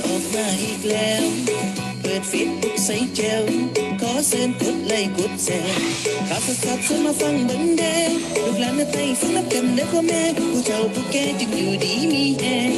ອອກມາອີກແລ້ວ ເປີດເຟສບຸກໃສ່ແຈ່ວ ຂໍເຊີນກົດໄລກົດແຊ ຂ່າວສອດໆຊວນມາຟັງເບິ່ງແດ່ ລູກຫຼານເໜືອໃຕ້ຟັງນຳກັນເດີພໍ່ແມ່ ຜູ້ເຖົ້າຜູ້ແກ່ຈຶ່ງຢູ່ດີມີແຮງ.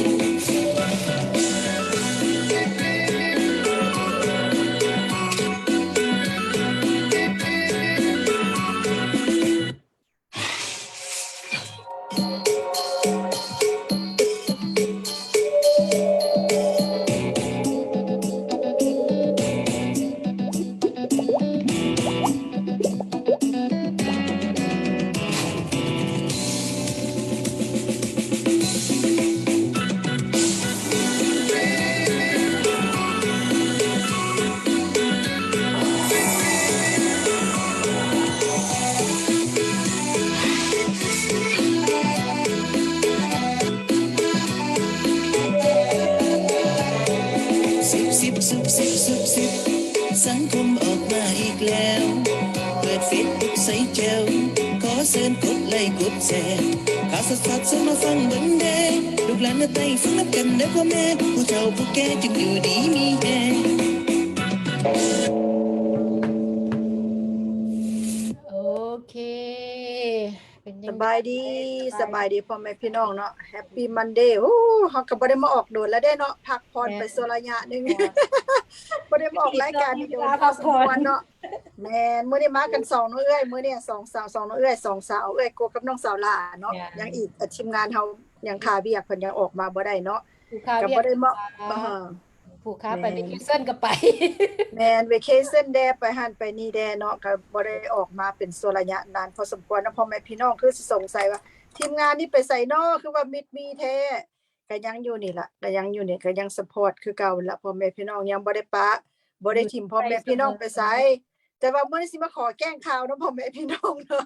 ສິບສິບ ຊຸບຊິບ ຊຸບຊິບ ສັງຄົມອອກມາອີກແລ້ວ ເປີດເຟສບຸກໃສ່ແຈ່ວ ຂໍເຊີນກົດໄລກົດແຊ ຂ່າວສອດໆຊວນມາຟັງເບິ່ງແດ່ ລູກຫຼານເໜືອໃຕ້ຟັງນຳກັນເດີພໍ່ແມ່ ຜູ້ເຖົ້າຜູ້ແກ່ຈຶ່ງຢູ່ດີມີແຮງ. ໂອເຄ ເປັນຈັ່ງໃດ? ສະບາຍດີ ສະບາຍດີພໍ່ແມ່ພີ່ນ້ອງເນາະ Happy Monday. ໂອ້ ເຮົາກໍບໍ່ໄດ້ມາອອກດົນແລ້ວເດ້ເນາະ ພັກຜ່ອນໄປຊົ່ວໄລຍະໜຶ່ງ ບໍ່ໄດ້ມາອອກລາຍການນີ້ດົນພໍສົມຄວນເນາະ. ແມ່ນ ມື້ນີ້ມາກັນສອງນ້ອງເອື້ອຍ ມື້ນີ້ສອງສາວ ສອງນ້ອງເອື້ອຍ ສອງສາວ ເອື້ອຍກົກກັບນ້ອງສາວຫຼ້າເນາະ ຍັງອີກ ທີມງານເຮົາຍັງຄາວຽກ ເພິ່ນຍັງອອກມາບໍ່ໄດ້ເນາະ ກໍບໍ່ໄດ້ມາ ຜູ້ຄາວຽກ ເອີ ຜູ້ຄາວໄປເວເຄເຊິນກໍໄປ ແມ່ນ ເວເຄເຊິນແດ່ ໄປຫັ້ນໄປນີ້ແດ່ເນາະ ກໍບໍ່ໄດ້ອອກມາເປັນຊົ່ວໄລຍະນານພໍສົມຄວນເນາະ ພໍ່ແມ່ພີ່ນ້ອງຄືຊິສົງໄສວ່າ ທີມງານນີ້ໄປໃສເນາະ ຄືວ່າມິດມີແທ້ ກໍຍັງຢູ່ນີ້ລະ ກໍຍັງຢູ່ນີ້ ກໍຍັງຊັບພອດຄືເກົ່າລະ ພໍ່ແມ່ພີ່ນ້ອງ ຍັງບໍ່ໄດ້ປະ ບໍ່ໄດ້ຖິ້ມພໍ່ແມ່ພີ່ນ້ອງໄປໃສ ແຕ່ວ່າມື້ນີ້ຊິມາຂໍແຈ້ງຂ່າວນຳພໍ່ແມ່ພີ່ນ້ອງເນາະ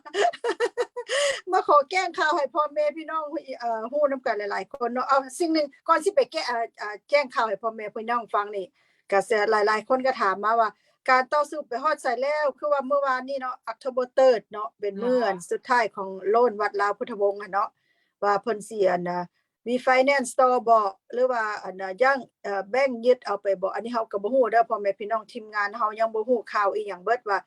ມາຂໍແຈ້ງຂ່າວໃຫ້ພໍ່ແມ່ພີ່ນ້ອງ ເອີ ຮູ້ນຳກັນຫຼາຍໆຄົນເນາະ. ເອົາ ສິ່ງໜຶ່ງ ກ່ອນຊິໄປແຈ້ງ ເອີ ເອີ ແຈ້ງຂ່າວໃຫ້ພໍ່ແມ່ພີ່ນ້ອງຟັງນີ້ ກະແສ ຫຼາຍໆຄົນກໍຖາມມາວ່າ ການຕໍ່ສູ້ໄປຮອດໃສແລ້ວ? ຄືວ່າມື້ວານນີ້ເນາະ October third ເນາະ ເປັນມື້ ອ່າ ອັນສຸດທ້າຍຂອງໂລນວັດລາວພຸດທະວົງຫັ້ນເນາະ ວ່າເພິ່ນຊິ ອັນນະ refinance ຕໍ່ບໍ່ ຫຼືວ່າ ອັນນະ ຍັງ ເອີ່ ແບງຍຶດເອົາໄປບໍ່? ອັນນີ້ເຮົາກໍບໍ່ຮູ້ເດີ ພໍ່ແມ່ພີ່ນ້ອງ ທີມງານເຮົາຍັງບໍ່ຮູ້ຂ່າວອີ່ຫຍັງເບິດ ວ່າ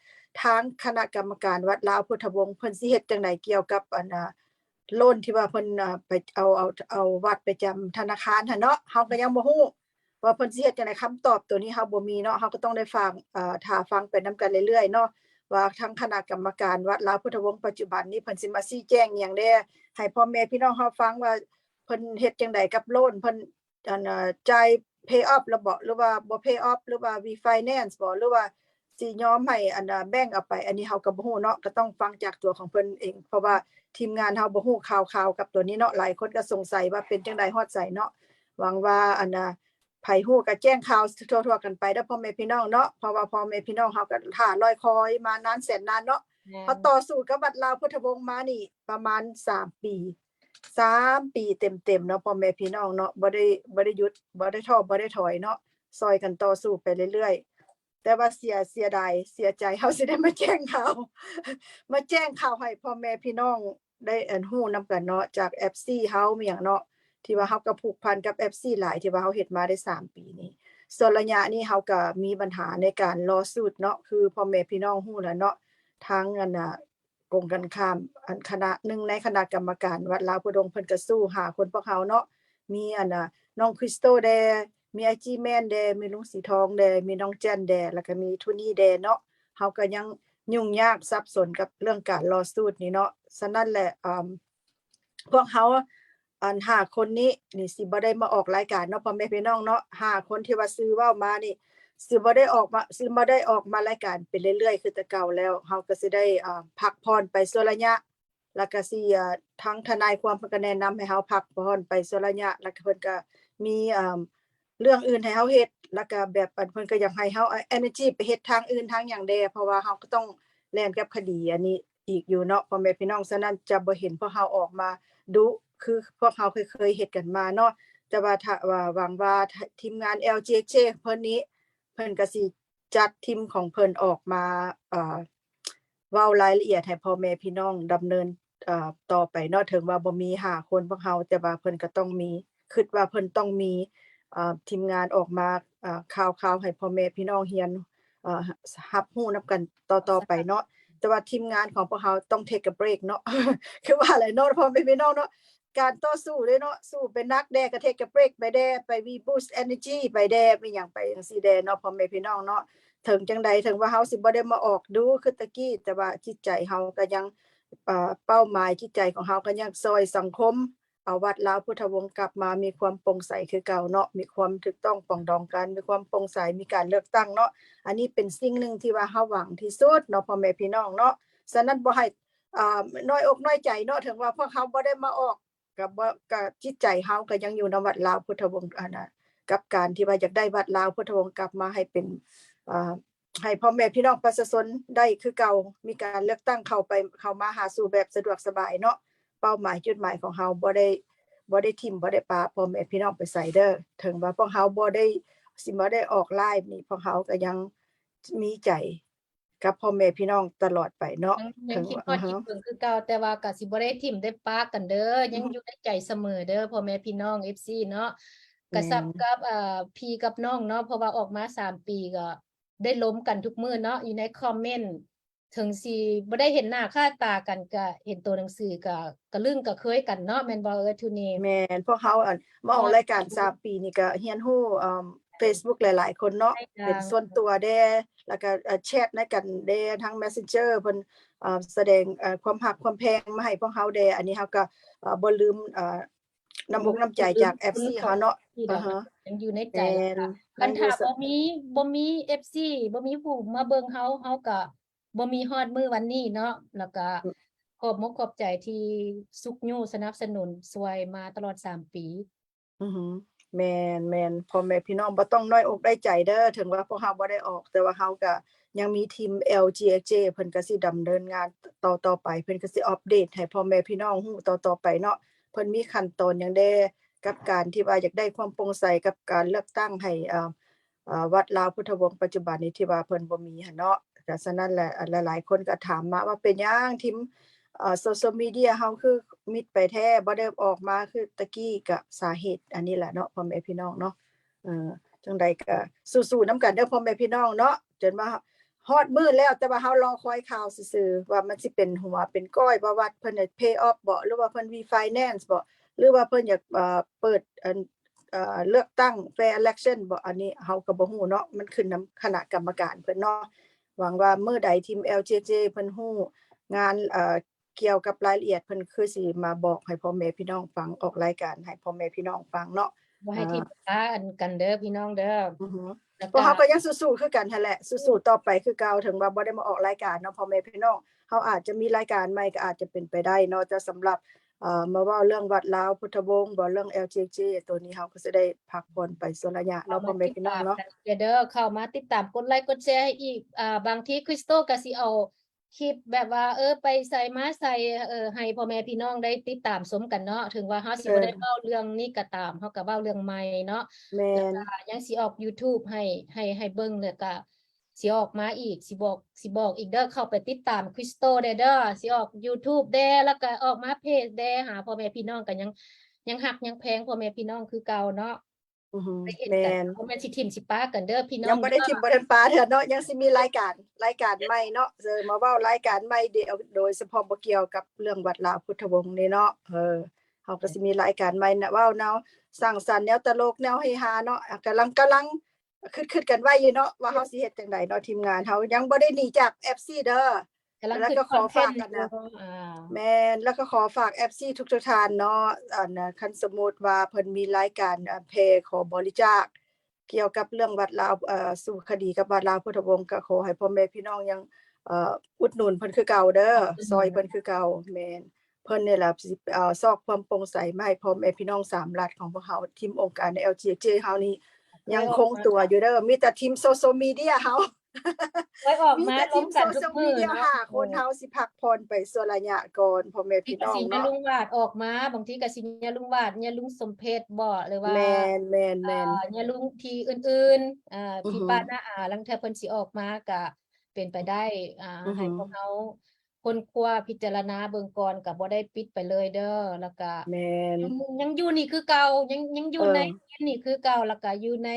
ທາງຄະນະກຳມະການວັດລາວພຸດທະວົງ ເພິ່ນຊິເຮັດຈັ່ງໃດກ່ຽວກັບ ອັນນະ ໂລນທີ່ວ່າເພິ່ນ ອ່າ ໄປເອົາ ເອົາ ເອົາວັດໄປຈຳທະນາຄານຫັ້ນເນາະ ເຮົາກໍຍັງບໍ່ຮູ້ວ່າເພິ່ນຊິເຮັດຈັ່ງໃດ. ຄຳຕອບໂຕນີ້ເຮົາບໍ່ມີເນາະ ເຮົາກໍຕ້ອງໄດ້ຟັງ ເອີ ຖ້າຟັງໄປນຳກັນເລື້ອຍໆເນາະ ວ່າທາງຄະນະກຳມະການວັດລາວພຸດທະວົງປັດຈຸບັນນີ້ ເພິ່ນຊິມາຊີ້ແຈງອີ່ຫຍັງແດ່ ໃຫ້ພໍ່ແມ່ພີ່ນ້ອງເຮົາຟັງວ່າ ເພິ່ນເຮັດຈັ່ງໃດກັບໂລນ ເພິ່ນ ອັນ ເອີ ຈ່າຍ pay off ແລ້ວບໍ່ ຫຼືວ່າບໍ່ pay off ຫຼືວ່າ refinance ບໍ່ ຫຼືວ່າຊິຍອມໃຫ້ ອັນ ແບ່ງເອົາໄປ ອັນນີ້ເຮົາກໍບໍ່ຮູ້ເນາະ ກໍຕ້ອງຟັງຈາກຕົວຂອງເພິ່ນເອງ ເພາະວ່າທີມງານເຮົາບໍ່ຮູ້ຂ່າວຄາວກັບຕົວນີ້ເນາະ. ຫຼາຍຄົນກໍສົງໄສວ່າເປັນຈັ່ງໃດຮອດໃສເນາະ. ຫວັງວ່າ ອັນ ໃຜຮູ້ກໍແຈ້ງຂ່າວທົ່ວໆກັນໄປເດີ ພໍ່ແມ່ພີ່ນ້ອງເນາະ ເພາະວ່າພໍ່ແມ່ພີ່ນ້ອງເຮົາກໍຖ້າລອຍຄອຍມານານແສນນານເນາະ. ເຮົາຕໍ່ສູ້ກັບວັດລາວພຸດທະວົງມານີ້ປະມານສາມປີ ສາມປີເຕັມໆເນາະ ພໍ່ແມ່ພີ່ນ້ອງເນາະ ບໍ່ໄດ້ ບໍ່ໄດ້ຢຸດ ບໍ່ໄດ້ທໍ້ ບໍ່ໄດ້ຖອຍເນາະ ຊ່ອຍກັນຕໍ່ສູ້ໄປເລື້ອຍໆ. ແຕ່ວ່າເສຍ ເສຍດາຍ ເສຍໃຈ ເຮົາຊິໄດ້ມາແຈ້ງຂ່າວ ມາແຈ້ງຂ່າວໃຫ້ພໍ່ແມ່ພີ່ນ້ອງໄດ້ ອັນ ຮູ້ນຳກັນເນາະ ຈາກ ເອັຟຊີ ເຮົາ ມີຫຍັງເນາະ ທີ່ວ່າເຮົາກໍຜູກພັນກັບ ເອັຟຊີ ຫຼາຍ ທີ່ວ່າເຮົາເຮັດມາໄດ້ສາມປີນີ້. ສ່ວນໄລຍະນີ້ເຮົາກໍມີບັນຫາໃນການລໍສູ້ເນາະ ຄືພໍ່ແມ່ພີ່ນ້ອງຮູ້ແລ້ວເນາະ ທາງ ອັນ ນະ ກົງກັນຂ້າມ ອັນ ຄະນະ ໜຶ່ງໃນຄະນະກຳມະການວັດລາວພຸດທະວົງ ເພິ່ນກໍສູ້ຫາຄົນພວກເຮົາເນາະ ມີ ອັນ ນະ ນ້ອງຄຣິສໂຕແດ່ ມີອ້າຍຈີ້ແມ່ນແດ່ ມີລຸງສີທອງແດ່ ມີນ້ອງແຈ້ນແດ່ ແລ້ວກໍມີໂທນີແດ່ເນາະ. ເຮົາກໍຍັງຫຍຸ້ງຍາກສັບສົນກັບເລື່ອງການລໍສູ້ນີ້ເນາະ. ສະນັ້ນແຫຼະ ອາ ພວກເຮົາ ອັນ ຫ້າຄົນນີ້ ນີ້ ຊິບໍ່ໄດ້ມາອອກລາຍການເນາະ ພໍ່ແມ່ພີ່ນ້ອງເນາະ. ຫ້າຄົນທີ່ວ່າຊື່ເວົ້າມານີ້ ຊິບໍ່ໄດ້ອອກມາ ຊິບໍ່ໄດ້ອອກມາລາຍການເປັນເລື້ອຍໆຄືແຕ່ເກົ່າແລ້ວ. ເຮົາກໍຊິໄດ້ ອາ ພັກຜ່ອນໄປຊົ່ວໄລຍະ ແລ້ວກໍຊິ ເອີ ທາງທະນາຍຄວາມເພິ່ນກໍແນະນຳໃຫ້ເຮົາພັກຜ່ອນໄປຊົ່ວໄລຍະ ແລ້ວກໍເພິ່ນກໍມີ ເອີ ເລື່ອງອື່ນໃຫ້ເຮົາເຮັດ ແລ້ວກໍແບບ ອັນ ເພິ່ນກໍຢາກໃຫ້ເຮົາເອົາ energy ໄປເຮັດທາງອື່ນທາງຫຍັງແດ່ ເພາະວ່າເຮົາກໍຕ້ອງແລ່ນກັບຄະດີອັນນີ້ອີກຢູ່ເນາະ ພໍ່ແມ່ພີ່ນ້ອງ. ສະນັ້ນຈະບໍ່ເຫັນພວກເຮົາອອກມາດຸຄືພວກເຮົາເຄີຍໆເຮັດກັນມາເນາະ. ແຕ່ວ່າຖ້າວ່າ ຫວັງວ່າທີມງານ ແອລ ຈີ ເອັກ ເຈ ເພິ່ນນີ້ ເພິ່ນກໍຊິຈັດທີມຂອງເພິ່ນອອກມາ ເອີ ເວົ້າລາຍລະອຽດໃຫ້ພໍ່ແມ່ພີ່ນ້ອງດຳເນີນ ເອີ ຕໍ່ໄປເນາະ. ເຖິງວ່າບໍ່ມີຫ້າຄົນພວກເຮົາ ແຕ່ວ່າເພິ່ນກໍຕ້ອງມີ ຄິດວ່າເພິ່ນຕ້ອງມີ ອ່າ ທີມງານອອກມາ ອ່າ ຂ່າວໆ ໃຫ້ພໍ່ແມ່ພີ່ນ້ອງຮຽນ ເອີ ຮັບຮູ້ນຳກັນຕໍ່ໆໄປເນາະ. ແຕ່ວ່າທີມງານຂອງພວກເຮົາຕ້ອງ take a break ເນາະ ຄືວ່າແຫຼະເນາະ ພໍ່ແມ່ພີ່ນ້ອງເນາະ ການຕໍ່ສູ້ເດ້ເນາະ ສູ້ໄປໜັກແດ່ ກໍ take a break ໄປແດ່ ໄປ reboot energy ໄປແດ່ ມີຫຍັງໄປຈັ່ງຊີ້ແດ່ເນາະ ພໍ່ແມ່ພີ່ນ້ອງເນາະ. ເຖິງຈັ່ງໃດ ເຖິງວ່າເຮົາຊິບໍ່ໄດ້ມາອອກດູຄືແຕ່ກີ້ ແຕ່ວ່າຈິດໃຈເຮົາກໍຍັງ ເອີ ເປົ້າໝາຍຈິດໃຈຂອງເຮົາກໍຍັງຊ່ອຍສັງຄົມ ເອົາວັດລາວພຸດທະວົງກັບມາມີຄວາມໂປ່ງໃສຄືເກົ່າເນາະ ມີຄວາມຖືກຕ້ອງປອງດອງກັນ ມີຄວາມໂປ່ງໃສ ມີການເລືອກຕັ້ງເນາະ. ອັນນີ້ເປັນສິ່ງໜຶ່ງທີ່ວ່າເຮົາຫວັງທີ່ສຸດເນາະ ພໍ່ແມ່ພີ່ນ້ອງເນາະ. ສະນັ້ນບໍ່ໃຫ້ ອ່າ ນ້ອຍອົກນ້ອຍໃຈເນາະ ເຖິງວ່າພວກເຮົາບໍ່ໄດ້ມາອອກ ກໍບໍ່ ກໍຈິດໃຈເຮົາກໍຍັງຢູ່ນຳວັດລາວພຸດທະວົງ ອັນນະ ກັບການທີ່ວ່າຢາກໄດ້ວັດລາວພຸດທະວົງກັບມາໃຫ້ເປັນ ອ່າ ໃຫ້ພໍ່ແມ່ພີ່ນ້ອງປະຊາຊົນໄດ້ຄືເກົ່າ ມີການເລືອກຕັ້ງເຂົ້າໄປ ເຂົ້າມາຫາສູ່ແບບສະດວກສະບາຍເນາະ. ເປົ້າໝາຍຈຸດໝາຍຂອງເຮົາບໍ່ໄດ້ ບໍ່ໄດ້ຖິ້ມ ບໍ່ໄດ້ປະພໍ່ແມ່ພີ່ນ້ອງໄປໃສເດີ້. ເຖິງວ່າພວກເຮົາບໍ່ໄດ້ ຊິບໍ່ໄດ້ອອກໄລຟ໌ນີ້ ພວກເຮົາກໍຍັງມີໃຈ ກັບພໍ່ແມ່ພີ່ນ້ອງຕະຫຼອດໄປເນາະ. ຍັງ ຍັງຄິດຮອດຄິດເຖິງຄືເກົ່າ ແຕ່ວ່າກໍຊິບໍ່ໄດ້ຖິ້ມໄດ້ປະກັນເດີ້ ຍັງຢູ່ໃນໃຈສະເໝີເດີ້ ພໍ່ແມ່ພີ່ນ້ອງເອັຟຊີເນາະ. ກໍສ່ຳກັບ ເອີ ພີ່ກັບນ້ອງເນາະ ເພາະວ່າອອກມາສາມປີ ກໍໄດ້ລົມກັນທຸກມື້ເນາະ ຢູ່ໃນຄອມເມັນ ເຖິງຊິບໍ່ໄດ້ເຫັນໜ້າຄ່າຕາກັນ ກໍເຫັນໂຕໜັງສື ກໍ ກໍລຶ້ງກໍເຄີຍກັນເນາະ ແມ່ນບໍ່ເອື້ອຍທູນີ? ແມ່ນ ພວກເຮົາ ອັນ ມາອອກລາຍການສາມປີນີ້ ກໍຮຽນຮູ້ ເອີ ເຟສບຸກຫຼາຍໆຄົນເນາະ ເປັນສ່ວນຕົວແດ່ ແລ້ວກໍ ເອີ ແຊັດໃນກັນແດ່ ທາງແມັດເຊັນເຈີ ເພິ່ນ ເອີ ສະແດງ ເອີ ຄວາມຮັກຄວາມແພງມາໃຫ້ພວກເຮົາແດ່. ອັນນີ້ເຮົາກໍ ເອີ ບໍ່ລືມ ເອີ ນ້ຳອົກນ້ຳໃຈຈາກເອັຟຊີເຮົາເນາະ. ອາຮະ ຍັງຢູ່ໃນໃຈ. ຄັນຖ້າບໍ່ມີ ບໍ່ມີເອັຟຊີ ບໍ່ມີຜູ້ມາເບິ່ງເຮົາ ເຮົາກໍ ບໍ່ມີຮອດມື້ວັນນີ້ເນາະ ແລ້ວກະຂອບມົກຂອບໃຈທີ່ຊຸກຍູ້ສະໜັບສະໜູນຊ່ວຍມາຕະຫຼອດສາມປີ. ອືຮຶ ແມ່ນໆ ພໍ່ແມ່ພີ່ນ້ອງບໍ່ຕ້ອງນ້ອຍອົກນ້ອຍໃຈເດີ້ ເຖິງວ່າພວກເຮົາບໍ່ໄດ້ອອກ ແຕ່ວ່າເຮົາກະຍັງມີທີມ ແອລຈີເອັກເຈ ເພິ່ນກະຊິດຳເນີນງານຕໍ່ໆໄປ ເພິ່ນກະຊິອັບເດດໃຫ້ພໍ່ແມ່ພີ່ນ້ອງຮູ້ຕໍ່ໆໄປເນາະ ເພິ່ນມີຂັ້ນຕອນຫຍັງແດ່ ກັບການທີ່ວ່າຢາກໄດ້ຄວາມໂປ່ງໃສກັບການເລືອກຕັ້ງໃຫ້ ເອີ ເອີ ວັດລາວພຸດທະວົງປັດຈຸບັນນີ້ທີ່ວ່າເພິ່ນບໍ່ມີຫັ້ນເນາະ. ກະສະນັ້ນແຫຼະ ຫຼາຍໆຄົນກະຖາມມາວ່າເປັນຫຍັງທີມ ເອີ ໂຊຊຽວມີເດຍເຮົາຄືມິດໄປແທ້ ບໍ່ໄດ້ອອກມາຄືແຕ່ກີ້ ກະສາເຫດອັນນີ້ແຫຼະເນາະ ພໍ່ແມ່ພີ່ນ້ອງເນາະ. ເອີ ຈັ່ງໃດກະສູ້ໆນຳກັນເດີ້ ພໍ່ແມ່ພີ່ນ້ອງເນາະ ຈົນວ່າຮອດມື້ແລ້ວ ແຕ່ວ່າເຮົາລໍຄອຍຂ່າວຊື່ໆ ວ່າມັນຊິເປັນຫົວເປັນກ້ອຍບໍ່ ວັດເພິ່ນຈະ pay off ບໍ່ ຫຼືວ່າເພິ່ນ refinance ບໍ່ ຫຼືວ່າເພິ່ນຢາກ ເອີ ເປີດ ອັນ ເອີ ເລືອກຕັ້ງ fair election ບໍ່ ອັນນີ້ເຮົາກໍບໍ່ຮູ້ເນາະ ມັນຂຶ້ນນຳຄະນະກຳມະການເພິ່ນເນາະ. ຫວັງວ່າມື້ໃດທີມ ແອລຈີເອັກເຈ ເພິ່ນຮູ້ງານ ເອີ ກ່ຽວກັບລາຍລະອຽດ ເພິ່ນຄືຊິມາບອກໃຫ້ພໍ່ແມ່ພີ່ນ້ອງຟັງ ອອກລາຍການໃຫ້ພໍ່ແມ່ພີ່ນ້ອງຟັງເນາະ ບໍ່ໃຫ້ຖິ້ມປະກັນເດີ້ພີ່ນ້ອງເດີ້. ອືຮຶ ແລ້ວພວກເຮົາກໍຍັງສູ້ໆຄືກັນຫັ້ນແຫຼະ ສູ້ໆຕໍ່ໄປຄືເກົ່າ ເຖິງວ່າບໍ່ໄດ້ມາອອກລາຍການເນາະ ພໍ່ແມ່ພີ່ນ້ອງ ເຮົາອາດຈະມີລາຍການໃໝ່ກໍອາດຈະເປັນໄປໄດ້ເນາະ. ແຕ່ສຳລັບ ເອີ ມາເວົ້າເລື່ອງວັດລາວພຸດທະວົງ ເວົ້າເລື່ອງ ແອລຈີເອັກເຈ ໂຕນີ້ເຮົາກໍຊິໄດ້ພັກຜ່ອນໄປຊົ່ວໄລຍະເນາະ ພໍ່ແມ່ພີ່ນ້ອງເນາະ. ເຂົ້າມາຕິດຕາມ ກົດໄລກົດແຊໃຫ້ອີກ ອາ ບາງທີຄຣິສໂຕກໍຊິເອົາຄລິບແບບວ່າ ເອີ ໄປໃສມາໃສ ເອີ ໃຫ້ພໍ່ແມ່ພີ່ນ້ອງໄດ້ຕິດຕາມຊົມກັນເນາະ. ເຖິງວ່າເຮົາຊິບໍ່ໄດ້ເວົ້າເລື່ອງນີ້ກໍຕາມ ເຮົາກໍເວົ້າເລື່ອງໃໝ່ເນາະ ແລ້ວກໍຍັງຊິອອກ YouTube ໃຫ້ ໃຫ້ ໃຫ້ເບິ່ງ ແລ້ວກໍ ຊິອອກມາອີກ ຊິບອກ ຊິບອກອີກເດີ້ ເຂົ້າໄປຕິດຕາມຄຣິສໂຕແດ່ເດີ້ ຊິອອກ YouTube ແດ່ ແລ້ວກໍອອກມາເພຈແດ່ ຫາພໍ່ແມ່ພີ່ນ້ອງກໍຍັງ ຍັງຮັກຍັງແພງພໍ່ແມ່ພີ່ນ້ອງຄືເກົ່າເນາະ. ອືຮຶ ໄປເຮັດກັນ ແມ່ນ ບໍ່ແມ່ນຊິຖິ້ມຊິປະກັນເດີ້ພີ່ນ້ອງ ຍັງບໍ່ໄດ້ຖິ້ມບໍ່ທັນປະເທື່ອເນາະ ຍັງຊິມີລາຍການ ລາຍການໃໝ່ເນາະ ເອີ ມາເວົ້າລາຍການໃໝ່ ດຽວ ໂດຍສະເພາະບໍ່ກ່ຽວກັບເລື່ອງວັດລາວພຸດທະວົງນີ້ເນາະ. ເອີ ເຮົາກໍຊິມີລາຍການໃໝ່ນະ ເວົ້າແນວສັງສັນ ແນວຕະຫຼົກ ແນວເຮຮາເນາະ ກຳລັງ ກຳລັງ ຄິດໆກັນໄວ້ຢູ່ເນາະ ວ່າເຮົາຊິເຮັດຈັ່ງໃດເນາະ. ທີມງານເຮົາຍັງບໍ່ໄດ້ໜີຈາກເອັຟຊີເດີ້ ກຳລັງ ແລ້ວກໍຂໍຝາກກັນນະ ແມ່ນ ແລ້ວກໍຂໍຝາກເອັຟຊີທຸກໆທ່ານເນາະ ອັນ ຄັນສົມມຸດວ່າເພິ່ນມີລາຍການ ອາ ແຜ່ຂໍບໍລິຈາກ ກ່ຽວກັບເລື່ອງວັດລາວ ເອີ ສູ້ຄະດີກັບວັດລາວພຸດທະວົງ ກໍຂໍໃຫ້ພໍ່ແມ່ພີ່ນ້ອງຍັງ ເອີ ອຸດໜູນເພິ່ນຄືເກົ່າເດີ້ ຊ່ອຍເພິ່ນຄືເກົ່າ. ແມ່ນ ເພິ່ນນີ້ແຫຼະຊິ ເອີ ຊອກຄວາມໂປ່ງໃສມາໃຫ້ພໍ່ແມ່ພີ່ນ້ອງສາມລັດຂອງພວກເຮົາ ທີມອົງການ ແອລຈີເອັກເຈ ເຮົານີ້ຍັງຄົງຕົວຢູ່ເດີ້ ມີແຕ່ທີມໂຊຊຽວມີເດຍເຮົາ ມີແຕ່ທີມໂຊຊຽວມີເດຍຫ້າຄົນເຮົາຊິພັກຜ່ອນໄປຊົ່ວໄລຍະກ່ອນ ພໍ່ແມ່ພີ່ນ້ອງເນາະ. ຍາລຸງຫວາດອອກມາ ບາງທີກໍຊິຍາລຸງຫວາດ ຍາລຸງສົມເພັດບໍ ຫຼືວ່າ ແມ່ນໆໆ ຍາລຸງທີ່ອື່ນໆ ອາ ພີ່ປ້ານ້າອາ ລາງເທື່ອເພິ່ນຊິອອກມາ ກະເປັນໄປໄດ້ ອາ ໃຫ້ພວກເຮົາ ຄົ້ນຄວ້າພິຈາລະນາເບິ່ງກ່ອນ ກໍບໍ່ໄດ້ປິດໄປເລີຍເດີ ແລ້ວກໍ ແມ່ນ ຍັງ ຍັງຢູ່ນີ້ຄືເກົ່າ ຍັງ ຍັງຢູ່ ເອີ ໃນເຂດນີ້ຄືເກົ່າ ແລ້ວກໍຢູ່ໃນ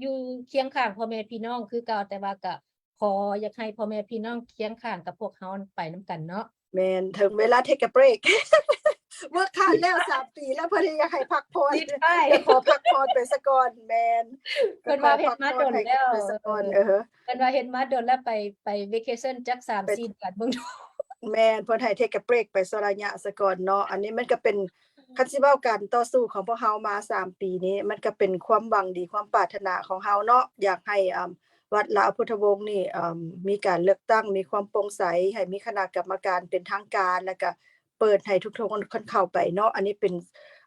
ຢູ່ຄຽງຂ້າງພໍ່ແມ່ພີ່ນ້ອງຄືເກົ່າ ແຕ່ວ່າກໍຂໍຢາກໃຫ້ພໍ່ແມ່ພີ່ນ້ອງຄຽງຂ້າງກັບພວກເຮົາໄປນຳກັນເນາະ. ແມ່ນ ເຖິງເວລາ take a break work hard ແລ້ວສາມປີແລ້ວ ເພິ່ນຢາກໃຫ້ພັກຜ່ອນ ຢາກຂໍພັກຜ່ອນໄປສາກ່ອນ. ແມ່ນ ເພິ່ນວ່າເຮັດມາດົນແລ້ວ ເອີ ເພິ່ນວ່າເຮັດມາດົນແລ້ວ ໄປ ໄປ vacation ຈັກສາມສີ່ເດືອນເບິ່ງດູ. ແມ່ນ ເພິ່ນໃຫ້ take a break ໄປຊົ່ວໄລຍະສາກ່ອນເນາະ. ອັນນີ້ມັນກໍເປັນ ຄັນຊິເວົ້າການຕໍ່ສູ້ຂອງພວກເຮົາມາສາມປີນີ້ ມັນກໍເປັນຄວາມຫວັງດີ ຄວາມປາດຖະໜາຂອງເຮົາເນາະ ຢາກໃຫ້ ອ່າ ວັດລາວພຸດທະວົງນີ້ ເອີ່ມ ມີການເລືອກຕັ້ງ ມີຄວາມໂປ່ງໃສ ໃຫ້ມີຄະນະກຳມະການເປັນທາງການ ແລ້ວກະເປີດໃຫ້ທຸກໆຄົນເຂົ້າໄປເນາະ. ອັນນີ້ເປັນ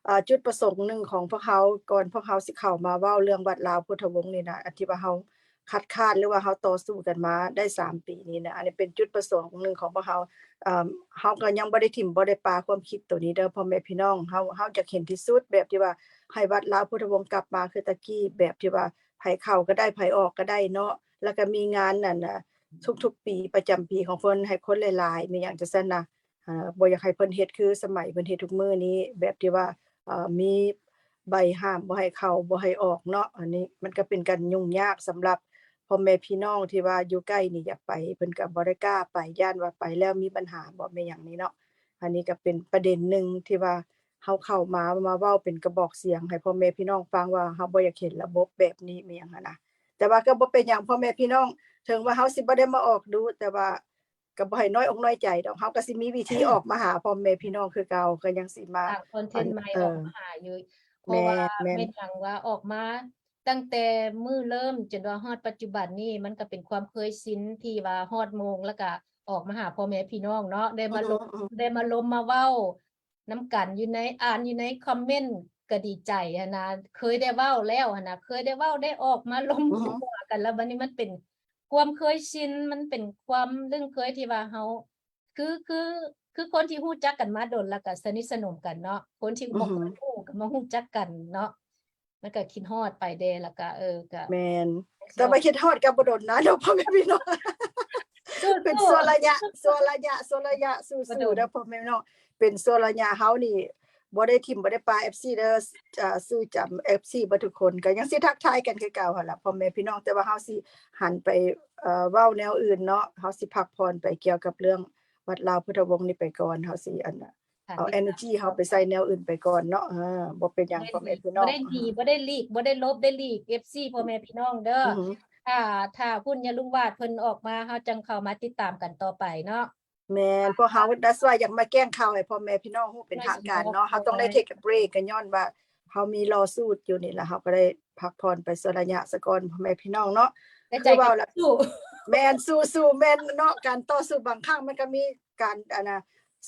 ເອີ່ ຈຸດປະສົງໜຶ່ງຂອງພວກເຮົາ ກ່ອນພວກເຮົາຊິເຂົ້າມາເວົ້າເລື່ອງວັດລາວພຸດທະວົງນີ້ນະ ອັນທີ່ວ່າເຮົາຄັດຄ້ານ ຫຼືວ່າເຮົາຕໍ່ສູ້ກັນມາໄດ້ສາມປີນີ້ນະ. ອັນນີ້ເປັນຈຸດປະສົງໜຶ່ງຂອງພວກເຮົາ ເອີ່ມ ເຮົາກໍຍັງບໍ່ໄດ້ຖິ້ມບໍ່ໄດ້ປະຄວາມຄິດໂຕນີ້ເດີພໍ່ແມ່ພີ່ນ້ອງ. ເຮົາ ເຮົາຢາກເຫັນທີ່ສຸດ ແບບທີ່ວ່າໃຫ້ວັດລາວພຸດທະວົງກັບມາຄືແຕ່ກີ້ ແບບທີ່ວ່າໃຜເຂົ້າກໍໄດ້ ໃຜອອກກໍໄດ້ເນາະ ແລ້ວກໍມີງານນັ້ນນະ ທຸກໆປີປະຈຳປີຂອງເພິ່ນ ໃຫ້ຄົນຫຼາຍໆ ມີຫຍັງຈັ່ງຊັ້ນນະ. ເອີ່ ບໍ່ຢາກໃຫ້ເພິ່ນເຮັດຄືສະໄໝເພິ່ນເຮັດທຸກມື້ນີ້ ແບບທີ່ວ່າ ເອີ່ ມີໃບຫ້າມບໍ່ໃຫ້ເຂົ້າບໍ່ໃຫ້ອອກເນາະ. ອັນນີ້ມັນກໍເປັນການຫຍຸ້ງຍາກສຳລັບພໍ່ແມ່ພີ່ນ້ອງທີ່ວ່າຢູ່ໃກ້ນີ້ ຢາກໄປ ເພິ່ນກໍບໍ່ໄດ້ກ້າໄປ ຢ້ານວ່າໄປແລ້ວມີບັນຫາບໍ່ແມ່ນຫຍັງນີ້ເນາະ. ອັນນີ້ກໍເປັນປະເດັນໜຶ່ງທີ່ວ່າເຮົາເຂົ້າມາ ມາເວົ້າເປັນກະບອກສຽງໃຫ້ພໍ່ແມ່ພີ່ນ້ອງຟັງວ່າ ເຮົາບໍ່ຢາກເຫັນລະບົບແບບນີ້ແມ່ນຫຍັງຫັ້ນນະ. ແຕ່ວ່າກໍບໍ່ເປັນຫຍັງພໍ່ແມ່ພີ່ນ້ອງ ເຖິງວ່າເຮົາຊິບໍ່ໄດ້ມາອອກດຸ ແຕ່ວ່າ ກໍບໍ່ໃຫ້ນ້ອຍອົກນ້ອຍໃຈດອກ ເຮົາກໍຊິມີວິທີອອກມາຫາພໍ່ແມ່ພີ່ນ້ອງຄືເກົ່າ ກໍຍັງຊິມາ ສ້າງຄອນເທັນໃໝ່ ເອີ ອອກມາຫາຢູ່ ເພາະວ່າ ແມ່ນ ແມ່ນຫຍັງວ່າອອກມາຕັ້ງແຕ່ມື້ເລີ່ມຈົນວ່າຮອດປັດຈຸບັນນີ້ ມັນກໍເປັນຄວາມເຄີຍຊິນທີ່ວ່າຮອດໂມງ ແລ້ວກໍອອກມາຫາພໍ່ແມ່ພີ່ນ້ອງເນາະ ໄດ້ມາລົມ ອືຮຶ ໄດ້ມາລົມມາເວົ້າ ນຳກັນຢູ່ໃນ ອ່ານຢູ່ໃນຄອມເມັນກໍດີໃຈຫັ້ນນະ ເຄີຍໄດ້ເວົ້າແລ້ວຫັ້ນນະ ເຄີຍໄດ້ເວົ້າໄດ້ອອກມາລົມ ອືຮຶ ຫົວກັນ ແລ້ວບັດນີ້ມັນເປັນຄວາມເຄີຍຊິນ ມັນເປັນຄວາມລຶ້ງເຄີຍທີ່ວ່າເຮົາ ຄື ຄື ຄືຄົນທີ່ຮູ້ຈັກກັນມາດົນ ແລ້ວກໍສະໜິດສະໜົມກັນເນາະ ຄົນທີ່ ອືຮຶ ບໍ່ເຄີຍຮູ້ກໍມາຮູ້ຈັກກັນເນາະ ມັນກໍຄິດຮອດໄປແດ່ ແລ້ວກໍ ເອີ ກໍ ແມ່ນ ແຕ່ວ່າຄິດຮອດກໍບໍ່ດົນນະເນາະ ພໍ່ແມ່ພີ່ນ້ອງ ເປັນຊົ່ວໄລຍະ ຊົ່ວໄລຍະ ຊົ່ວໄລຍະ ສູ້ໆເດີພໍ່ແມ່ພີ່ນ້ອງ ເປັນຊົ່ວໄລຍະ ເຮົານີ້ບໍ່ໄດ້ຖິ້ມບໍ່ໄດ້ປະ ເອັຟຊີ ເດີ ເອີ່ ຊື່ຈຳ ເອັຟຊີ ເບິດທຸກຄົນ ກໍຍັງຊິທັກທາຍກັນຄືເກົ່າຫັ້ນລະພໍ່ແມ່ພີ່ນ້ອງ ແຕ່ວ່າເຮົາຊິຫັນໄປ ເອີ່ ເວົ້າແນວອື່ນເນາະ ເຮົາຊິພັກຜ່ອນໄປກ່ຽວກັບເລື່ອງວັດລາວພຸດທະວົງນີ້ໄປກ່ອນ ເຮົາຊິ ອັນ ເອົາ ເອເນີຈີ ເຮົາໄປໃສ່ແນວອື່ນໄປກ່ອນເນາະ ເອີ ບໍ່ເປັນຫຍັງພໍ່ແມ່ພີ່ນ້ອງ ບໍ່ໄດ້ໜີ ບໍ່ໄດ້ຫຼີກ ບໍ່ໄດ້ຫຼົບ ໄດ້ຫຼີກ ເອັຟຊີ ພໍ່ແມ່ພີ່ນ້ອງເດີ ອືຮຶ ຖ້າ ຖ້າພຸ້ນຍາລຸງວາດເພິ່ນອອກມາ ເຮົາຈັ່ງເຂົ້າມາຕິດຕາມກັນຕໍ່ໄປເນາະ ແມ່ນ ພວກເຮົາ that's why ຢາກມາແຈ້ງຂ່າວໃຫ້ພໍ່ແມ່ພີ່ນ້ອງຮູ້ເປັນທາງການເນາະ ເຮົາຕ້ອງໄດ້ take a break ກໍຍ້ອນວ່າເຮົາມີ lawsuit ຢູ່ນີ້ລະ ເຮົາກໍໄດ້ພັກຜ່ອນໄປຊົ່ວໄລຍະສາກ່ອນພໍ່ແມ່ພີ່ນ້ອງເນາະ ແຕ່ໃຈ ຄືເວົ້າລະ ແມ່ນ ສູ້ໆ ແມ່ນເນາະ ການຕໍ່ສູ້ບາງຄັ້ງມັນກໍມີ ການ ອັນນະ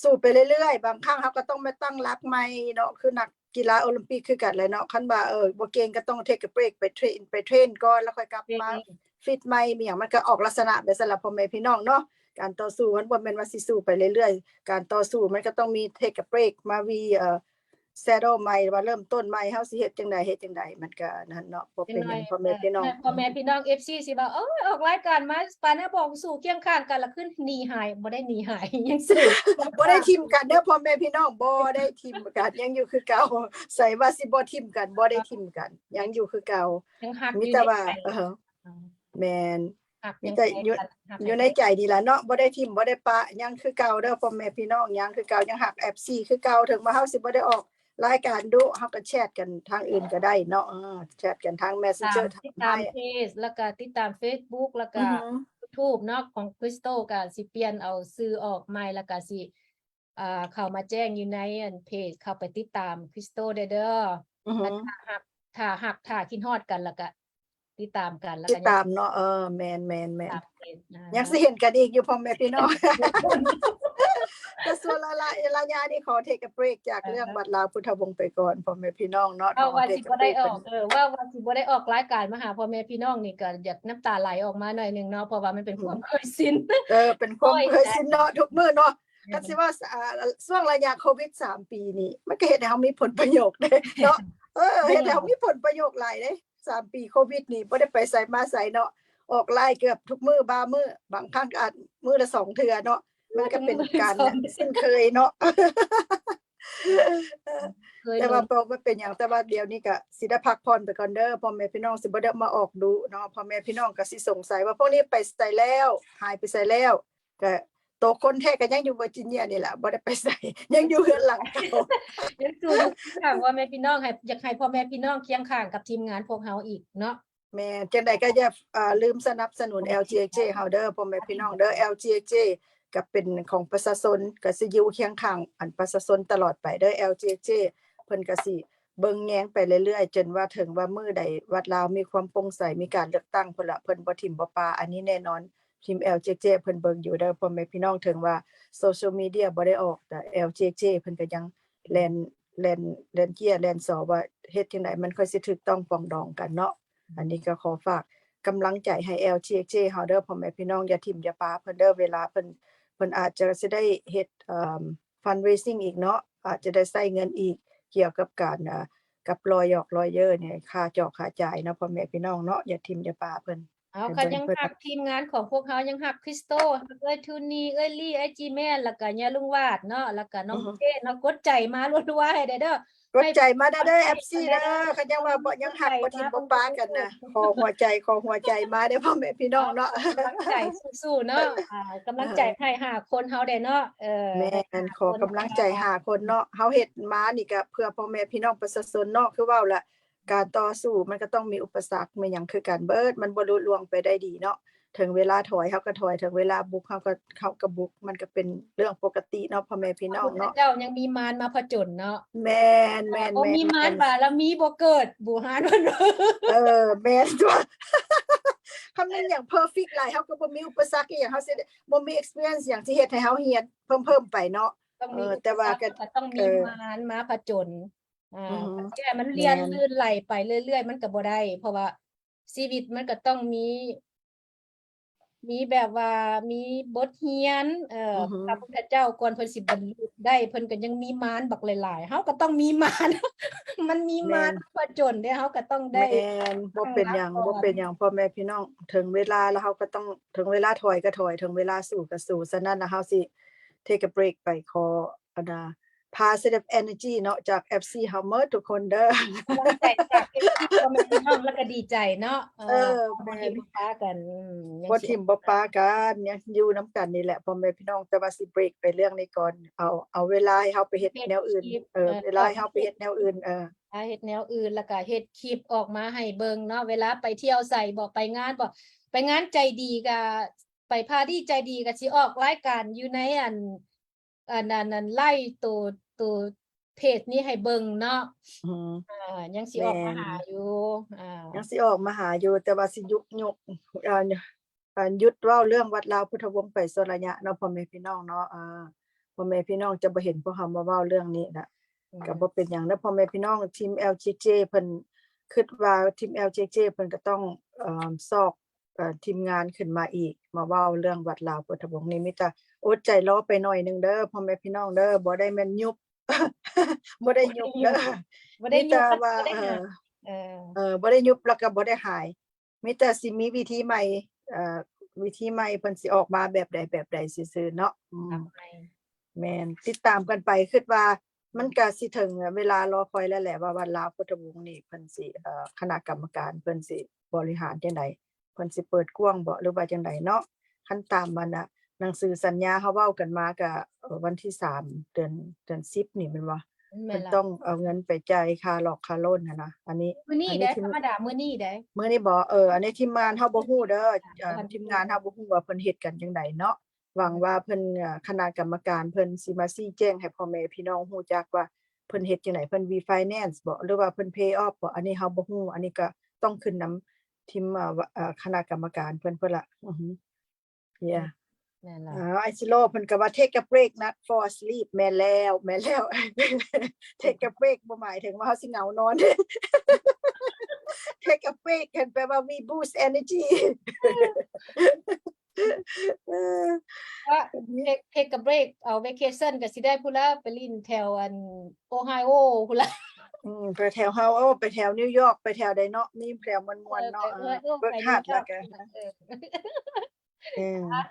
ສູ້ໄປເລື້ອຍໆ ບາງຄັ້ງເຮົາກໍຕ້ອງມາຕັ້ງຫຼັກໃໝ່ເນາະ ຄືນັກກິລາໂອລິມປິກຄືກັນແຫຼະເນາະ ຄັນວ່າ ເອີ ບໍ່ເກັ່ງກໍຕ້ອງ take a break ໄປເທຣນ ໄປເທຣນກ່ອນ ແລ້ວຄ່ອຍກັບມາ training ຟິດໃໝ່ ມີຫຍັງ ມັນກໍອອກລັກສະນະແບບຊັ້ນລະພໍ່ແມ່ພີ່ນ້ອງເນາະ ການຕໍ່ສູ້ມັນບໍ່ແມ່ນວ່າຊິສູ້ໄປເລື້ອຍໆ ການຕໍ່ສູ້ມັນກໍຕ້ອງມີ take a break ມາ re ເອີ settle ໃໝ່ ວ່າເລີ່ມຕົ້ນໃໝ່ ເຮົາຊິເຮັດຈັ່ງໃດ ເຮັດຈັ່ງໃດ ມັນກໍນັ້ນເນາະ ບໍ່ເປັນຫຍັງພໍ່ແມ່ພີ່ນ້ອງ ພໍ່ແມ່ພີ່ນ້ອງ ເອັຟຊີ ຊິວ່າ ໂອ້ຍ ອອກລາຍການມາປານນັ້ນ ບອກສູ້ຄຽງຂ້າງກັນ ລະຄືນໜີຫາຍ ບໍ່ໄດ້ໜີຫາຍ ຍັງສູ້ ບໍ່ໄດ້ຖິ້ມກັນເດີພໍ່ແມ່ພີ່ນ້ອງ ບໍ່ໄດ້ຖິ້ມກັນ ຍັງຢູ່ຄືເກົ່າ ໃສວ່າຊິບໍ່ຖິ້ມກັນ ບໍ່ໄດ້ຖິ້ມກັນ ຍັງຢູ່ຄືເກົ່າ ຍັງຮັກ ມີແຕ່ວ່າ ເອີ ແມ່ນ ຮັກ ມີແຕ່ຢູ່ ຢູ່ໃນໃຈນີ້ລະເນາະ ບໍ່ໄດ້ຖິ້ມບໍ່ໄດ້ປະ ຍັງຄືເກົ່າເດີພໍ່ແມ່ພີ່ນ້ອງ ຍັງຄືເກົ່າ ຍັງຮັກ ເອັຟຊີ ຄືເກົ່າ ເຖິງວ່າເຮົາຊິບໍ່ໄດ້ອອກລາຍການດຸ ເຮົາກໍແຊັດກັນທາງອື່ນກໍໄດ້ເນາະ ເອີ ແຊັດກັນທາງ Messenger ຕິດຕາມເພຈ ແລ້ວກໍຕິດຕາມ Facebook ແລ້ວກໍ YouTube ເນາະ ຂອງ Crystal ກໍຊິປ່ຽນເອົາຊື່ອອກໃໝ່ ແລ້ວກໍຊິ ອ່າ ເຂົ້າມາແຈ້ງຢູ່ໃນ ອັນ ເພຈ ເຂົ້າໄປຕິດຕາມ Crystal ໄດ້ເດີ ຖ້າຮັກ ຖ້າຮັກ ຖ້າຄິດຮອດກັນ ແລ້ວກະຕິດຕາມກັນ ແລ້ວກະຕິດຕາມເນາະ ເອີ ແມ່ນໆໆ ຍັງຊິເຫັນກັນອີກຢູ່ພໍ່ແມ່ພີ່ນ້ອງ ແຕ່ສ່ວນລະ ລະ ລະຍະນີ້ຂໍ take a break ຈາກເລື່ອງວັດລາວພຸດທະວົງໄປກ່ອນພໍ່ແມ່ພີ່ນ້ອງເນາະ ເວົ້າວ່າຊິບໍ່ໄດ້ອອກ ເອີ ເວົ້າວ່າຊິບໍ່ໄດ້ອອກລາຍການມາຫາພໍ່ແມ່ພີ່ນ້ອງນີ້ ກະຢາກນ້ຳຕາໄຫຼອອກມາໜ້ອຍໜຶ່ງເນາະ ເພາະວ່າມັນເປັນຄວາມເຄີຍຊິນ ເອີ ເປັນຄວາມເຄີຍຊິນເນາະ ທຸກມື້ເນາະ ຄັນຊິເວົ້າ ອ່າ ຊ່ວງໄລຍະໂຄວິດສາມປີນີ້ ມັນກໍເຮັດໃຫ້ເຮົາມີຜົນປະໂຫຍດເດ້ເນາະ ເອີ ເຮັດໃຫ້ເຮົາມີຜົນປະໂຫຍດຫຼາຍເດ້ ສາມປີໂຄວິດນີ້ ບໍ່ໄດ້ໄປໃສມາໃສເນາະ ອອກລາຍເກືອບທຸກມື້ ບາງມື້ ບາງຄັ້ງກໍອາດມື້ລະສອງເທື່ອເນາະ ມັນກໍເປັນການ ເປັນມື້ສອງ ຄຸ້ນເຄີຍເນາະ. ເຄີຍ ແຕ່ວ່າບໍ່ ບໍ່ເປັນຫຍັງ ແຕ່ວ່າດຽວນີ້ກໍຊິໄດ້ພັກຜ່ອນໄປກ່ອນເດີ ພໍ່ແມ່ພີ່ນ້ອງ ຊິບໍ່ໄດ້ມາອອກດຸເນາະ. ພໍ່ແມ່ພີ່ນ້ອງກໍຊິສົງໄສວ່າພວກນີ້ໄປໃສແລ້ວ ຫາຍໄປໃສແລ້ວ. ກໍໂຕຄົນແທ້ກໍຍັງຢູ່ເວີຈິເນຍນີ້ແຫຼະ ບໍ່ໄດ້ໄປໃສ ຍັງຢູ່ເຮືອນຫຼັງເກົ່າ ຍັງຢູ່ຂ້າງພໍ່ແມ່ພີ່ນ້ອງ ໃຫ້ ຢາກໃຫ້ພໍ່ແມ່ພີ່ນ້ອງຄຽງຂ້າງກັບທີມງານພວກເຮົາອີກເນາະ. ແມ່ນ ຈັ່ງໃດກໍຢ່າ ເອີ ລືມສະໜັບສະໜູນ ແອລຈີເອັກເຈ ເຮົາເດີ ພໍ່ແມ່ພີ່ນ້ອງເດີ. ແອລຈີເອັກເຈ ກໍເປັນຂອງປະຊາຊົນ ກໍຊິຢູ່ຄຽງຂ້າງອັນປະຊາຊົນຕະຫຼອດໄປເດີ ແອລຈີເອັກເຈ. ເພິ່ນກໍຊິເບິ່ງແຍງໄປເລື້ອຍໆ ຈົນວ່າເຖິງວ່າມື້ໃດວັດລາວມີຄວາມໂປ່ງໃສ ມີການເລືອກຕັ້ງພຸ້ນລະ ເພິ່ນບໍ່ຖິ້ມບໍ່ປະ ອັນນີ້ແນ່ນອນ. ທີມ ແອລຈີເອັກເຈ ເພິ່ນເບິ່ງຢູ່ເດີ ພໍ່ແມ່ພີ່ນ້ອງ. ເຖິງວ່າໂຊຊຽວມີເດຍບໍ່ໄດ້ອອກ ແຕ່ ແອລຈີເອັກເຈ ເພິ່ນກໍຍັງແລ່ນ ແລ່ນ ແລ່ນເຈ້ຍ ແລ່ນຊໍ ວ່າເຮັດຈັ່ງໃດມັນຄ່ອຍຊິຖືກຕ້ອງປອງດອງກັນເນາະ. ອັນນີ້ກໍຂໍຝາກກຳລັງໃຈໃຫ້ ແອລຈີເອັກເຈ ເຮົາເດີ ພໍ່ແມ່ພີ່ນ້ອງ ຢ່າຖິ້ມຢ່າປະເພິ່ນເດີ. ເວລາເພິ່ນ ເພິ່ນອາດຈະຊິໄດ້ເຮັດ ເອີ່ມ fundraising ອີກເນາະ ອາດຈະໄດ້ໃຊ້ເງິນອີກ ກ່ຽວກັບການ ເອີ່ ກັບ lawyer lawyer ນີ້ ຄ່າເຈາະຄ່າຈ່າຍເນາະ ພໍ່ແມ່ພີ່ນ້ອງເນາະ. ຢ່າຖິ້ມຢ່າປະເພິ່ນ. ເອົາ ໃຫ້ ຄັນຍັງ ເບິ່ງເພິ່ນ ຮັກທີມງານຂອງພວກເຮົາ ຍັງຮັກຄຣິສໂຕ ຮັກເອື້ອຍທູນີ ເອື້ອຍລີ ອ້າຍຈີແມນ ແລ້ວກໍຍ່າລຸງວາດເນາະ ແລ້ວກໍນ້ອງ ອືຮຶ ເຈ້ເນາະ ກົດໃຈມາລົວໆໃຫ້ແດ່ເດີ. ກົດໃຈມາແດ່ເດີ ເອັຟຊີເດີ. ຄັນຍັງວ່າບໍ່ ຍັງຮັກບໍ່ຖິ້ມບໍ່ປະກັນນະ ຂໍຫົວໃຈ ຂໍຫົວໃຈມາເດີ ພໍ່ແມ່ພີ່ນ້ອງເນາະ. ກຳລັງໃຈສູ້ໆເນາະ ອ່າ ກຳລັງໃຈໃຫ້ຫ້າຄົນເຮົາແດ່ເນາະ. ເອີ ແມ່ນ ຂໍກຳລັງໃຈຫ້າຄົນເນາະ. ເຮົາເຮັດມານີ້ກໍເພື່ອພໍ່ແມ່ພີ່ນ້ອງປະຊາຊົນເນາະ ຄືເວົ້າລະ ການຕໍ່ສູ້ມັນກໍຕ້ອງມີອຸປະສັກ ມີຫຍັງຄືກັນເບີດ ມັນບໍ່ລຸລ່ວງໄປໄດ້ດີເນາະ. ເຖິງເວລາຖອຍເຮົາກໍຖອຍ ເຖິງເວລາບຸກເຮົາກໍ ເຮົາກໍບຸກ ມັນກໍເປັນເລື່ອງປົກກະຕິເນາະ ພໍ່ແມ່ພີ່ນ້ອງເນາະ. ພະເຈົ້າຍັງມີມານມາຜະຈົນເນາະ. ແມ່ນໆໆ ບໍ່ມີມານບາລະມີບໍ່ເກີດ ບູຮານເພິ່ນວ່າ. ເອີ ແມ່ນຕົວະ ຄັນແມ່ນຫຍັງເພີເຟັກຫຼາຍ ເຮົາກໍບໍ່ມີອຸປະສັກອີ່ຫຍັງ ເຮົາຊິບໍ່ມີ experience ຫຍັງທີ່ເຮັດໃຫ້ເຮົາຮຽນເພີ່ມໆໄປເນາະ. ຕ້ອງມີ ເອີ ອຸປະສັກ ແຕ່ວ່າກໍ ກໍຕ້ອງມີ ເອີ ມານມາຜະຈົນ. ອ່າ ອືຮຶ ແຕ່ມັນລຽນ ແມ່ນ ລື່ນໄຫຼໄປເລື້ອຍໆ ມັນກໍບໍ່ໄດ້ ເພາະວ່າຊີວິດມັນກໍຕ້ອງມີ ມີແບບວ່າມີບົດຮຽນ. ເອີ ອືຮຶ ພະພຸດທະເຈົ້າກ່ອນເພິ່ນຊິບັນລຸໄດ້ ເພິ່ນກໍຍັງມີມານບັກຫຼາຍໆ ເຮົາກໍຕ້ອງມີມານ ມັນມີມານ ແມ່ນ ຜະຈົນເດ້ ເຮົາກໍຕ້ອງໄດ້. ແມ່ນ ບໍ່ເປັນຫຍັງ ບໍ່ເປັນຫຍັງ ພໍ່ແມ່ພີ່ນ້ອງ ເຖິງເວລາແລ້ວເຮົາກໍຕ້ອງ ເຖິງເວລາຖອຍກໍຖອຍ ເຖິງເວລາສູ້ກໍສູ້. ສະນັ້ນລະເຮົາຊິ take a break ໄປ ຂໍ ອັນນ່າ positive energy ເນາະ ຈາກ ເອັຟຊີ ເຮົາໝົດທຸກຄົນເດີ. ກຳລັງໃຈຈາກ ເອັຟຊີ ພໍ່ແມ່ພີ່ນ້ອງ ແລ້ວກໍດີໃຈເນາະ. ເອີ ເອີ ບໍ່ຖິ້ມບໍ່ປະກັນ ອືມ ບໍ່ຖິ້ມບໍ່ປະກັນ ຍັງຢູ່ນຳກັນນີ້ແຫຼະ ພໍ່ແມ່ພີ່ນ້ອງ. ແຕ່ວ່າຊິ break ໄປເລື່ອງນີ້ກ່ອນ ເອົາ ເອົາເວລາໃຫ້ເຮົາໄປເຮັດແນວອື່ນ. ເອີ ເວລາໃຫ້ເຮົາໄປເຮັດແນວອື່ນ. ເອີ ເຮັດແນວອື່ນ ແລ້ວກໍເຮັດຄລິບອອກມາໃຫ້ເບິ່ງເນາະ ເວລາໄປທ່ຽວໃສບໍ ໄປງານບໍ ໄປງານໃຈດີກໍ ໄປປາຕີ້ໃຈດີກໍຊິອອກລາຍການຢູ່ໃນອັນ ອັນ ອັນ ອັນ ໄລໂຕ ໂຕເພຈນີ້ໃຫ້ເບິ່ງເນາະ. ອືຮຶ ອ່າ ຍັງຊິອອກມາຫາຢູ່. ແມ່ນ ອ່າ ຍັງຊິອອກມາຫາຢູ່ ແຕ່ວ່າຊິຢຸດ ຢຸດ ເອີ ເອີ ຢຸດເວົ້າເລື່ອງວັດລາວພຸດທະວົງໄປຊົ່ວໄລຍະເນາະ ພໍ່ແມ່ພີ່ນ້ອງເນາະ. ເອີ ພໍ່ແມ່ພີ່ນ້ອງຈະບໍ່ເຫັນພວກເຮົາມາເວົ້າເລື່ອງນີ້ລະ ອືມ ກໍບໍ່ເປັນຫຍັງເດີ ພໍ່ແມ່ພີ່ນ້ອງ. ທີມ ແອລຈີເຈ ເພິ່ນ ຄິດວ່າທີມ ແອລຈີເຈ ເພິ່ນກໍຕ້ອງ ເອີ ຊອກ ເອີ ທີມງານຂຶ້ນມາອີກ ມາເວົ້າເລື່ອງວັດລາວພຸດທະວົງນີ້. ມີແຕ່ອົດໃຈລໍໄປໜ້ອຍໜຶ່ງເດີ ພໍ່ແມ່ພີ່ນ້ອງເດີ. ບໍ່ໄດ້ແມ່ນຍຸບ ບໍ່ໄດ້ຍຸບເດີ ບໍ່ໄດ້ຍຸບ ມີແຕ່ວ່າ ບໍ່ໄດ້ ເອີ ເອີ ເອີ ບໍ່ໄດ້ຍຸບ ແລ້ວກໍບໍ່ໄດ້ຫາຍ. ມີແຕ່ຊິມີວິທີໃໝ່ ເອີ ວິທີໃໝ່ເພິ່ນຊິອອກມາແບບໃດແບບໃດຊື່ໆເນາະ. ອືມ ແມ່ນ ຕິດຕາມກັນໄປ. ຄິດວ່າມັນກະຊິເຖິງເວລາລໍຄອຍແລ້ວແຫຼະ ວ່າວັດລາວພຸດທະວົງນີ້ເພິ່ນຊິ ເອີ ຄະນະກຳມະການເພິ່ນຊິບໍລິຫານຈັ່ງໃດ ເພິ່ນຊິເປີດກວ້າງບໍ ຫຼືວ່າຈັ່ງໃດເນາະ. ຄັນຕາມອັນນ່າ ໜັງສືສັນຍາເຮົາເວົ້າກັນມາກະ ເອີ ວັນທີສາມ ເດືອນ ເດືອນສິບນີ້ແມ່ນບໍ່? ແມ່ນລະ ເພິ່ນຕ້ອງເອົາເງິນໄປຈ່າຍຄ່າຫຼອກຄ່າໂລນຫັ້ນນະ. ອັນນີ້ ມື້ນີ້ເດ້ ທຳມະດາມື້ນີ້ເດ້ ມື້ນີ້ບໍ? ເອີ ອັນນີ້ທີມງານເຮົາບໍ່ຮູ້ເດີ ເອີ ທີມງານເຮົາບໍ່ຮູ້ວ່າເພິ່ນເຮັດກັນຈັ່ງໃດເນາະ. ຫວັງວ່າເພິ່ນ ເອີ ຄະນະກຳມະການເພິ່ນຊິມາຊີ້ແຈງໃຫ້ພໍ່ແມ່ພີ່ນ້ອງຮູ້ຈັກວ່າເພິ່ນເຮັດຈັ່ງໃດ ເພິ່ນ refinance ບໍ ຫຼືວ່າເພິ່ນ pay off ບໍ ອັນນີ້ເຮົາບໍ່ຮູ້. ອັນນີ້ກໍຕ້ອງຂຶ້ນນຳທີມ ເອີ ຄະນະກຳມະການເພິ່ນພຸ້ນລະ. ອືຮຶ Yeah ແມ່ນລະ ເອີ ໄອຊິໂລເພິ່ນກໍວ່າ take a break not for a sleep. ແມ່ນແລ້ວ ແມ່ນແລ້ວ take a break ບໍ່ໝາຍເຖິງວ່າເຮົາຊິເຫງົານອນ take a break ຫັ້ນແປວ່າ we boost energy. ເອີ take take a break ເອົາ vacation ກໍຊິໄດ້ພຸ້ນລະ ໄປຫຼິ້ນແຖວອັນ Ohio ພຸ້ນລະ. ອືມ ໄປແຖວ Ohio ໄປແຖວ New York ໄປແຖວໃດເນາະ ມີແຖວມ່ວນໆເນາະ. ເອີ Ohio ເອີ ໄປ New York ແລ້ວກໍ ເອີ ເອີ ອ່າ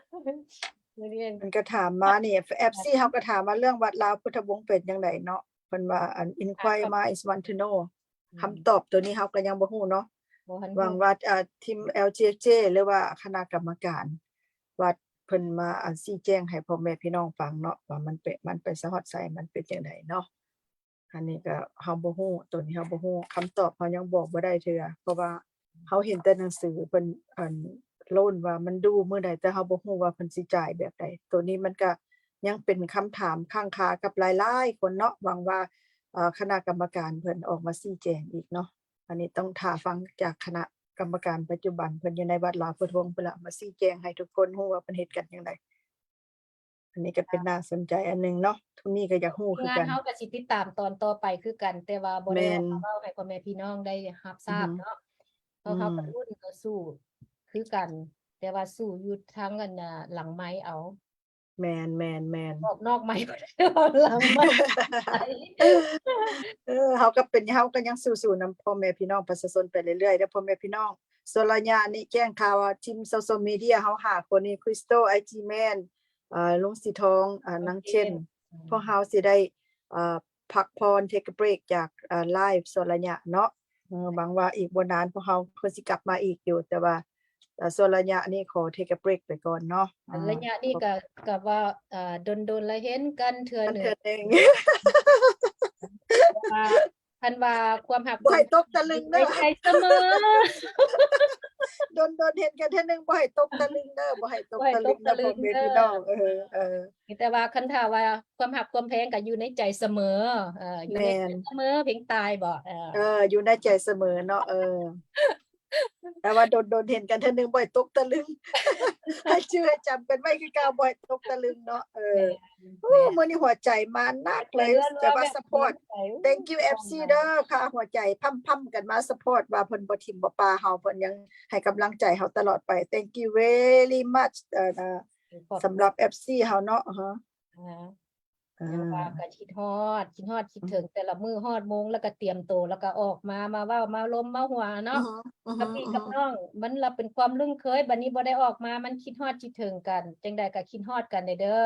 ເພິ່ນກໍຖາມມານີ້ ເອັຟຊີ ເຮົາກໍຖາມວ່າເລື່ອງວັດລາວພຸດທະວົງເປັນຈັ່ງໃດເນາະ ເພິ່ນວ່າອັນ inquire ມາ is want to know ຄຳຕອບໂຕນີ້ເຮົາກໍຍັງບໍ່ຮູ້ເນາະ ຫວັງວ່າ ເອີ ທີມ ແອລຈີເອັຟເຈ ຫຼືວ່າຄະນະກຳມະການວັດເພິ່ນມາ ອາ ຊີ້ແຈງໃຫ້ພໍ່ແມ່ພີ່ນ້ອງຟັງເນາະ ວ່າມັນເປັນ ມັນໄປສະຮອດໃສ ມັນເປັນຈັ່ງໃດເນາະ. ອັນນີ້ກໍເຮົາບໍ່ຮູ້ ໂຕນີ້ເຮົາບໍ່ຮູ້ ຄຳຕອບເຮົາຍັງບອກບໍ່ໄດ້ເທື່ອ ເພາະວ່າເຮົາເຫັນແຕ່ໜັງສືເພິ່ນ ອັນ ໂລນວ່າມັນ due ມື້ໃດ ແຕ່ເຮົາບໍ່ຮູ້ວ່າເພິ່ນຊິຈ່າຍແບບໃດ. ໂຕນີ້ມັນກໍຍັງເປັນຄຳຖາມຄ້າງຄາກັບຫຼາຍໆຄົນເນາະ ຫວັງວ່າ ເອີ ຄະນະກຳມະການເພິ່ນອອກມາຊີ້ແຈງອີກເນາະ. ອັນນີ້ຕ້ອງຖ້າຟັງຈາກຄະນະກຳມະການປັດຈຸບັນ ເພິ່ນຢູ່ໃນວັດລາວພຸດທະວົງພຸ້ນລະ ມາຊີ້ແຈງໃຫ້ທຸກຄົນຮູ້ວ່າເພິ່ນເຮັດກັນຈັ່ງໃດ. ອັນນີ້ກໍເປັນໜ້າສົນໃຈອັນໜຶ່ງເນາະ ໂຕນີ້ກໍຢາກຮູ້ຄືກັນ. ເຮົາກໍຊິຕິດຕາມຕອນຕໍ່ໄປຄືກັນ ແຕ່ວ່າບໍ່ໄດ້ເອົາມາເວົ້າໃຫ້ພໍ່ແມ່ພີ່ນ້ອງໄດ້ຮັບຊາບເນາະ ເພາະເຮົາກໍລຸ້ນ ເຮົາສູ້ຄືກັນ ແຕ່ວ່າສູ້ຢູ່ທາງ ອັນ ຫຼັງໄມເອົາ. ແມ່ນໆໆ ອອກນອກໄມບໍ່ໄດ້ ເວົ້າຫຼັງໄມ. ເອີ ເຮົາກໍເປັນ ເຮົາກໍຍັງສູ້ໆນຳພໍ່ແມ່ພີ່ນ້ອງປະຊາຊົນໄປເລື້ອຍໆເດີ ພໍ່ແມ່ພີ່ນ້ອງ. ສ່ວນໄລຍະນີ້ແຈ້ງຂ່າວວ່າທີມໂຊຊຽວມີເດຍເຮົາຫ້າຄົນນີ້ ຄຣິສໂຕ ໄອຈີແມນ ເອີ ລຸງສີທອງ ເອີ ນາງເຊັ່ນ ພວກເຮົາຊິໄດ້ ເອີ ພັກຜ່ອນ ເທກເບຣກຈາກ ເອີ ໄລຟ໌ຊົ່ວໄລຍະເນາະ. ເອີ ຫວັງວ່າອີກບໍ່ນານພວກເຮົາເພິ່ນຊິກັບມາອີກຢູ່ ແຕ່ວ່າ ເອີ ຊົ່ວໄລຍະນີ້ຂໍເທກເບຣກໄປກ່ອນເນາະ. ໄລຍະນີ້ກໍ ກໍວ່າ ເອີ ດົນໆລະເຫັນກັນເທື່ອໜຶ່ງ ເທື່ອໜຶ່ງ ເພາະວ່າ ຄັນວ່າຄວາມຮັກ ບໍ່ໃຫ້ຕົກຕະລຶງເດີ ໃນໃຈສະເໝີ. ດົນໆເຫັນກັນເທື່ອໜຶ່ງ ບໍ່ໃຫ້ຕົກຕະລຶງເດີ ບໍ່ໃຫ້ຕົກຕະລຶງເດີ ພໍ່ແມ່ພີ່ນ້ອງ. ເອີ ເອີ ມີແຕ່ວ່າຄັນຖ້າວ່າຄວາມຮັກຄວາມແພງກໍຢູ່ໃນໃຈສະເໝີ ເອີ ຢູ່ໃນໃຈສະເໝີ ເພງຕາຍບໍ ເອີ ເອີ ຢູ່ໃນໃຈສະເໝີເນາະ. ເອີ ແຕ່ວ່າດົນໆເຫັນກັນເທື່ອໜຶ່ງ ບໍ່ໃຫ້ຕົກຕະລຶງ ໃຫ້ຈື່ໃຫ້ຈຳກັນໄວ້ຄືເກົ່າ ບໍ່ໃຫ້ຕົກຕະລຶງເນາະ. ເອີ ແມ່ນ ໂອ້ ແມ່ນ ມື້ນີ້ຫົວໃຈມາໜັກເລີຍ ແຕ່ວ່າ support thank you ເອັຟຊີເດີ ຄ່າຫົວໃຈພັ່ມໆກັນມາ support ວ່າເພິ່ນບໍ່ຖິ້ມບໍ່ປະເຮົາ ເພິ່ນຍັງໃຫ້ກຳລັງໃຈເຮົາຕະຫຼອດໄປ. Thank you very much ເອີ ສຳລັບ ເອັຟຊີເຮົາເນາະ. ແຕ່ວ່າກໍຄິດຮອດ ຄິດຮອດ ອື ຄິດເຖິງແຕ່ລະມື້ ຮອດໂມງແລ້ວກໍຕຽມໂຕ ແລ້ວກໍອອກມາ ມາເວົ້າ ມາລົມ ມາຫົວເນາະ ອື ກັບພີ່ ອື ກັບນ້ອງ. ມັນລະເປັນຄວາມລຶ້ງເຄີຍ ບັດນີ້ບໍ່ໄດ້ອອກມາ ມັນຄິດຮອດ ຄິດເຖິງກັນ. ຈັ່ງໃດກໍຄິດຮອດກັນແດ່ເດີ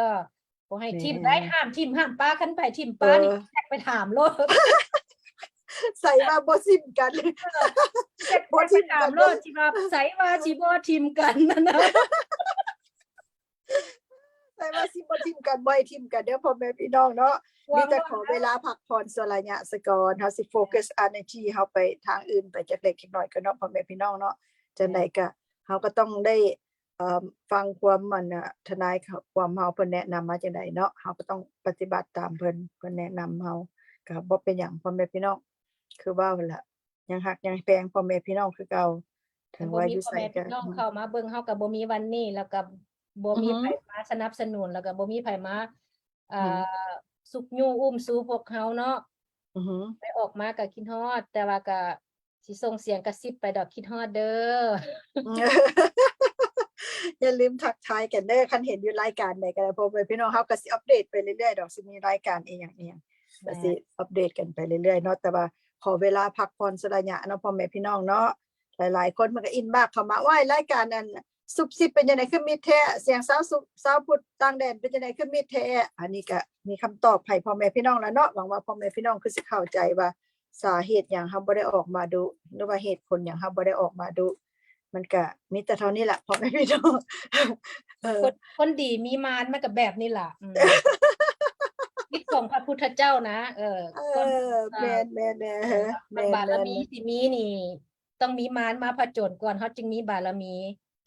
ບໍ່ໃຫ້ຖິ້ມໄດ້ ຫ້າມຖິ້ມຫ້າມປະ ຄັນໃຜຖິ້ມປະນີ້ ແຈັກໄປຖາມໂລດ ໃສ່ວ່າບໍ່ຖິ້ມກັນ ແຈັກໄປຖາມໂລດ ຊິວ່າໃສ່ວ່າຊິບໍ່ຖິ້ມກັນນັ້ນນະ. ໃສ່ວ່າຊິບໍ່ຖິ້ມກັນ ບໍ່ໃຫ້ຖິ້ມກັນເດີ ພໍ່ແມ່ພີ່ນ້ອງເນາະ. ມີແຕ່ຂໍເວລາພັກຜ່ອນຊົ່ວໄລຍະສາກ່ອນ ເຮົາຊິໂຟກັສ ເອີ ເນຈີເຮົາໄປທາງອື່ນໄປຈັກເລັກຈັກໜ້ອຍກ່ອນເນາະ ພໍ່ແມ່ພີ່ນ້ອງເນາະ. ຈັ່ງໃດກໍເຮົາກໍຕ້ອງໄດ້ ເອີ ຟັງຄວາມ ອັນ ທະນາຍຄວາມເຮົາ ເພິ່ນແນະນຳມາຈັ່ງໃດເນາະ ເຮົາກໍຕ້ອງປະຕິບັດຕາມເພິ່ນ ເພິ່ນແນະນຳເຮົາ. ກໍບໍ່ເປັນຫຍັງ ພໍ່ແມ່ພີ່ນ້ອງ ຄືເວົ້າຫັ້ນລະ ຍັງຮັກຍັງແພງພໍ່ແມ່ພີ່ນ້ອງຄືເກົ່າ ເຖິງວ່າຢູ່ໃສກໍ ຖ້າບໍ່ມີພໍ່ແມ່ພີ່ນ້ອງເຂົ້າມາເບິ່ງ ເຮົາກໍບໍ່ມີວັນນີ້ ແລ້ວກໍບໍ່ມີ ອືຮຶ ໃຜມາສະໜັບສະໜູນ ແລ້ວກໍບໍ່ມີໃຜມາ ອືຮຶ ຊຸກຍູ້ອຸ້ມຊູພວກເຮົາເນາະ. ອືຮຶ ໄດ້ອອກມາກໍຄິດຮອດ ແຕ່ວ່າກໍຊິສົ່ງສຽງກະຊິບໄປດອກ ຄິດຮອດເດີ. ຢ່າລືມທັກທາຍກັນເດີ ຄັນເຫັນຢູ່ລາຍການໃດກໍໄດ້ ພໍ່ແມ່ພີ່ນ້ອງ ເຮົາກໍຊິອັບເດດໄປເລື້ອຍໆດອກ ຊິມີລາຍການອີ່ຫຍັງໆ ແມ່ນ ກໍຊິອັບເດດກັນໄປເລື້ອຍໆເນາະ. ແຕ່ວ່າ ຂໍເວລາພັກຜ່ອນຊົ່ວໄລຍະເນາະ ພໍ່ແມ່ພີ່ນ້ອງເນາະ. ຫຼາຍໆຄົນເພິ່ນກໍອິນບັອກເຂົ້າມາ ໂອ້ຍ ລາຍການອັນຊຸບຊິບເປັນຈັ່ງໃດຄືມິດແທ້ ສຽງຊາວ ຊາວພຸດຕ່າງແດນເປັນຈັ່ງໃດຄືມິດແທ້. ອັນນີ້ກໍມີຄຳຕອບໃຫ້ພໍ່ແມ່ພີ່ນ້ອງແລ້ວເນາະ. ຫວັງວ່າພໍ່ແມ່ພີ່ນ້ອງຄືຊິເຂົ້າໃຈວ່າສາເຫດຫຍັງເຮົາບໍ່ໄດ້ອອກມາດຸ ຫຼືວ່າເຫດຜົນຫຍັງເຮົາບໍ່ໄດ້ອອກມາດຸ. ມັນກະມີແຕ່ເທົ່ານີ້ລະ ພໍ່ແມ່ພີ່ນ້ອງ. ເອີ ຄົນ ຄົນດີມີມານມັນກະແບບນີ້ລະ ອືມ ສິດຂອງພະພຸດທະເຈົ້ານະ. ເອີ ເອີ ຄົນ ເອີ ແມ່ນໆ ແມ່ນໆ ເອີ ແມ່ນໆ ບາລະມີຊິມີນີ້ ຕ້ອງມີມານມາຜະຈົນກ່ອນ ເຮົາຈຶ່ງມີບາລະມີ.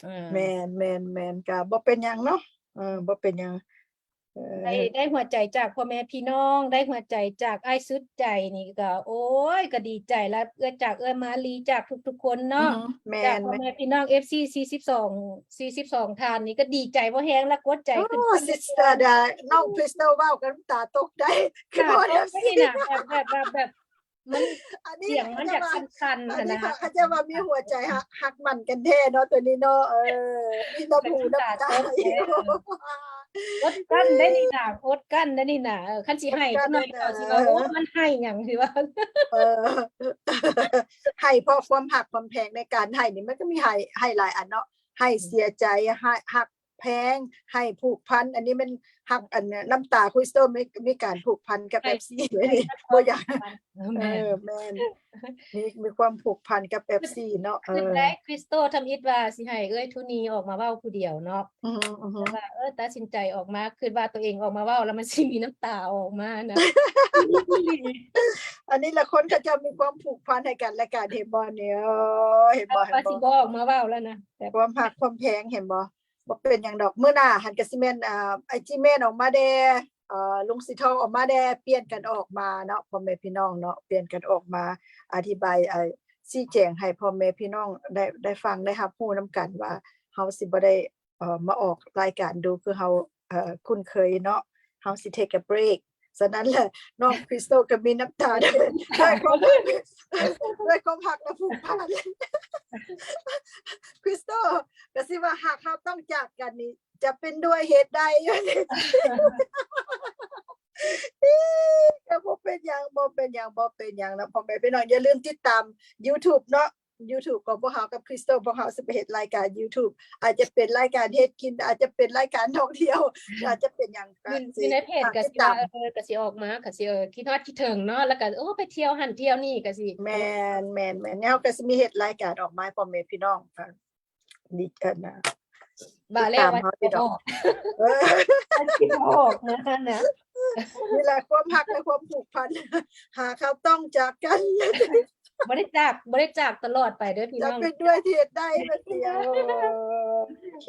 ເອີ ແມ່ນໆໆ ກະບໍ່ເປັນຫຍັງເນາະ. ເອີ ບໍ່ເປັນຫຍັງ. ເອີ ໄດ້ ໄດ້ຫົວໃຈຈາກພໍ່ແມ່ພີ່ນ້ອງ ໄດ້ຫົວໃຈຈາກອ້າຍສຸດໃຈນີ້ກໍ ໂອ້ຍ ກໍດີໃຈລະ ເອື້ອຍ ຈາກເອື້ອຍມາລີ ຈາກທຸກໆຄົນເນາະ. ອືຮຶ ແມ່ນ ຈາກພໍ່ແມ່ ແມ່ນ ພີ່ນ້ອງເອັຟຊີ ສີ່ສິບສອງ ສີ່ສິບສອງທ່ານນີ້ກໍດີໃຈບໍ່ແຮງລະ ກົດໃຈຂຶ້ນ ໂອ້ ຊິສເຕີ ດາ ນ້ອງຄຣິສໂຕເວົ້າກັນນ້ຳຕາຕົກໄດ້ ຄືວ່າ ເອີ ນີ້ນະ ແບບ ແບບ ແບບ ແບບ ມັນ ອັນນີ້ ສຽງມັນຢາກສັ່ນໆ ອັນນີ້ ຫັ້ນນະ ເຂົາເຈົ້າວ່າມີຫົວໃຈ ຮັກ ຮັກໝັ້ນກັນແທ້ເນາະ ໂຕນີ້ເນາະ. ເອີ ມີນ້ຳຫູນ້ຳຕາ ເອີ ອົດກັ້ນໄດ້ນີ້ນະ ອົດກັ້ນໄດ້ນີ້ນະ. ເອີ ຄັນຊິໄຫ້ຈັກໜ້ອຍກໍຊິວ່າ ໂອ້ ມັນໄຫ້ຫຍັງ ຊິວ່າ ເອີ ໄຫ້ເພາະຄວາມຮັກຄວາມແພງໃນການໄຫ້ນີ້ ມັນກໍມີໄຫ້ ໄຫ້ຫຼາຍອັນເນາະ ໄຫ້ເສຍໃຈ ໄຫ້ ຮັກ ແພງ ໃຫ້ຜູກພັນ ອັນນີ້ແມ່ນຮັກ ອັນ ນ້ຳຕາຄຣິສໂຕມີ ມີການຜູກພັນກັບ ໃຫ້ ເອັຟຊີ ໃຫ້ ເດ້ ບໍ່ຢາກ ເອີ ແມ່ນ ເອີ ແມ່ນ ມີ ມີຄວາມຜູກພັນກັບ ເອັຟຊີ ເນາະ ເອີ ຄິດໄດ້ ຄຣິສໂຕທຳອິດວ່າຊິໃຫ້ເອື້ອຍທຸນີອອກມາເວົ້າຜູ້ດຽວເນາະ ອືຮຶ ອືຮຶ ແຕ່ວ່າ ເອີ ຕັດສິນໃຈອອກມາ ຄິດວ່າຕົວເອງອອກມາເວົ້າແລ້ວມັນຊິມີນ້ຳຕາອອກມານະ ອັນນີ້ລະຄົນເຂົາເຈົ້າມີຄວາມຜູກພັນໃຫ້ກັນແລະກັນ ເຫັນບໍ່ນີ້ ເອີ ເຫັນບໍ່ ວ່າຊິບໍ່ອອກມາເວົ້າແລ້ວນະ ແບບ ຄວາມຮັກຄວາມແພງ ເຫັນບໍ່? ບໍ່ເປັນຫຍັງດອກ ມື້ໜ້າຫັ້ນກະຊິແມ່ນ ອ່າ ອ້າຍຈີແມນອອກມາແດ່ ເອີ ລຸງສີທອງອອກມາແດ່ ປ່ຽນກັນອອກມາເນາະ ພໍ່ແມ່ພີ່ນ້ອງເນາະ ປ່ຽນກັນອອກມາອະທິບາຍ ເອີ ຊີ້ແຈງໃຫ້ພໍ່ແມ່ພີ່ນ້ອງໄດ້ ໄດ້ຟັງໄດ້ຮັບຮູ້ນຳກັນວ່າ ເຮົາຊິບໍ່ໄດ້ ເອີ ມາອອກລາຍການດູຄືເຮົາ ເອີ ຄຸ້ນເຄີຍເນາະ ເຮົາຊິ take a break ສະນັ້ນແຫຼະ ນ້ອງຄຣິສໂຕກໍມີນ້ຳຕາ ດ້ວຍ ດ້ວຍຄວາມຮັກ ດ້ວຍຄວາມຮັກ ແລະ ຜູກພັນ ຄຣິສໂຕກໍຊິວ່າ ຫາກເຮົາຕ້ອງຈາກກັນນີ້ ຈະເປັນດ້ວຍເຫດໃດ? ກໍບໍ່ເປັນຫຍັງ ບໍ່ເປັນຫຍັງ ບໍ່ເປັນຫຍັງນະ ພໍ່ແມ່ພີ່ນ້ອງ ຢ່າລືມຕິດຕາມຢູທູບເນາະ ຢູທູບຂອງພວກເຮົາກັບຄຣິສໂຕ ພວກເຮົາຊິໄປເຮັດລາຍການຢູທູບ ອາດຈະເປັນລາຍການເຮັດກິນ ອາດຈະເປັນລາຍການທ່ອງທ່ຽວ ອາດຈະເປັນຫຍັງ ຢູ່ ຢູ່ໃນເພຈກໍຊິວ່າ ເອີ ກໍຊິອອກມາ ກໍຊິ ເອີ ຄິດຮອດຄິດເຖິງເນາະ ແລ້ວກໍ ໂອ້ ໄປທ່ຽວຫັ້ນທ່ຽວນີ້ ກໍຊິ ແມ່ນ ແມ່ນ ແມ່ນ ເຮົາກໍຊິມີເຮັດລາຍການອອກມາໃຫ້ພໍ່ແມ່ພີ່ນ້ອງ ດີ ອັນນ່າ ວ່າແລ້ວວ່າ ເອີ ຄິດບໍ່ອອກນະ ນີ້ແຫຼະຄວາມຮັກ ແລະ ຄວາມຜູກພັນ ຫາເຮົາຕ້ອງຈາກກັນ ບໍ່ໄດ້ຈາກ ບໍ່ໄດ້ຈາກຕະຫຼອດໄປເດີພີ່ນ້ອງ ຈະເປັນດ້ວຍເຫດໃດ ວ່າຊິ ໂອເຄ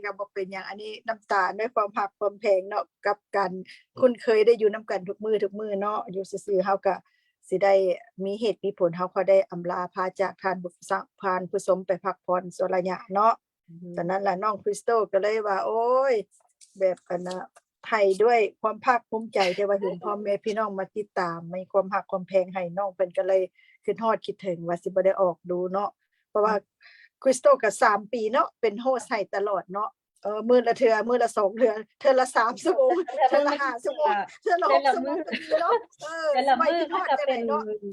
ກໍບໍ່ເປັນຫຍັງ ອັນນີ້ນ້ຳຕາດ້ວຍຄວາມຮັກຄວາມແພງເນາະ ກັບການຄຸ້ນເຄີຍໄດ້ຢູ່ນຳກັນທຸກມື້ ທຸກມື້ເນາະ ຢູ່ຊື່ໆ ເຮົາກໍ ຊິໄດ້ມີເຫດມີຜົນ ເຮົາຄ່ອຍໄດ້ອຳລາພາຈາກທ່ານຜູ້ ທ່ານຜູ້ຊົມໄປພັກຜ່ອນຊົ່ວໄລຍະເນາະ ອືຮຶ ສະນັ້ນລະ ນ້ອງຄຣິສໂຕກໍເລີຍວ່າ ໂອ້ຍ ແບບ ອັນນ່າ ໃຫ້ດ້ວຍຄວາມພາກພູມໃຈທີ່ວ່າເຫັນພໍ່ແມ່ພີ່ນ້ອງມາຕິດຕາມ ມີຄວາມຮັກຄວາມແພງໃຫ້ນ້ອງ ເພິ່ນກໍເລີຍຄິດຮອດຄິດເຖິງວ່າຊິບໍ່ໄດ້ອອກດູເນາະ ເພາະວ່າ ອືມ ຄຣິສໂຕກໍສາມປີເນາະ ເປັນໂຮສໃຫ້ຕະຫຼອດເນາະ ເອີ ມື້ລະເທື່ອ ມື້ລະສອງເທື່ອ ເທື່ອລະສາມຊົ່ວໂມງ ເທື່ອລະຫ້າຊົ່ວໂມງ ເທື່ອລະຫົກຊົ່ວໂມງກໍມີເນາະ ເອີ ແຕ່ລະມື້ມັນກໍເປັນ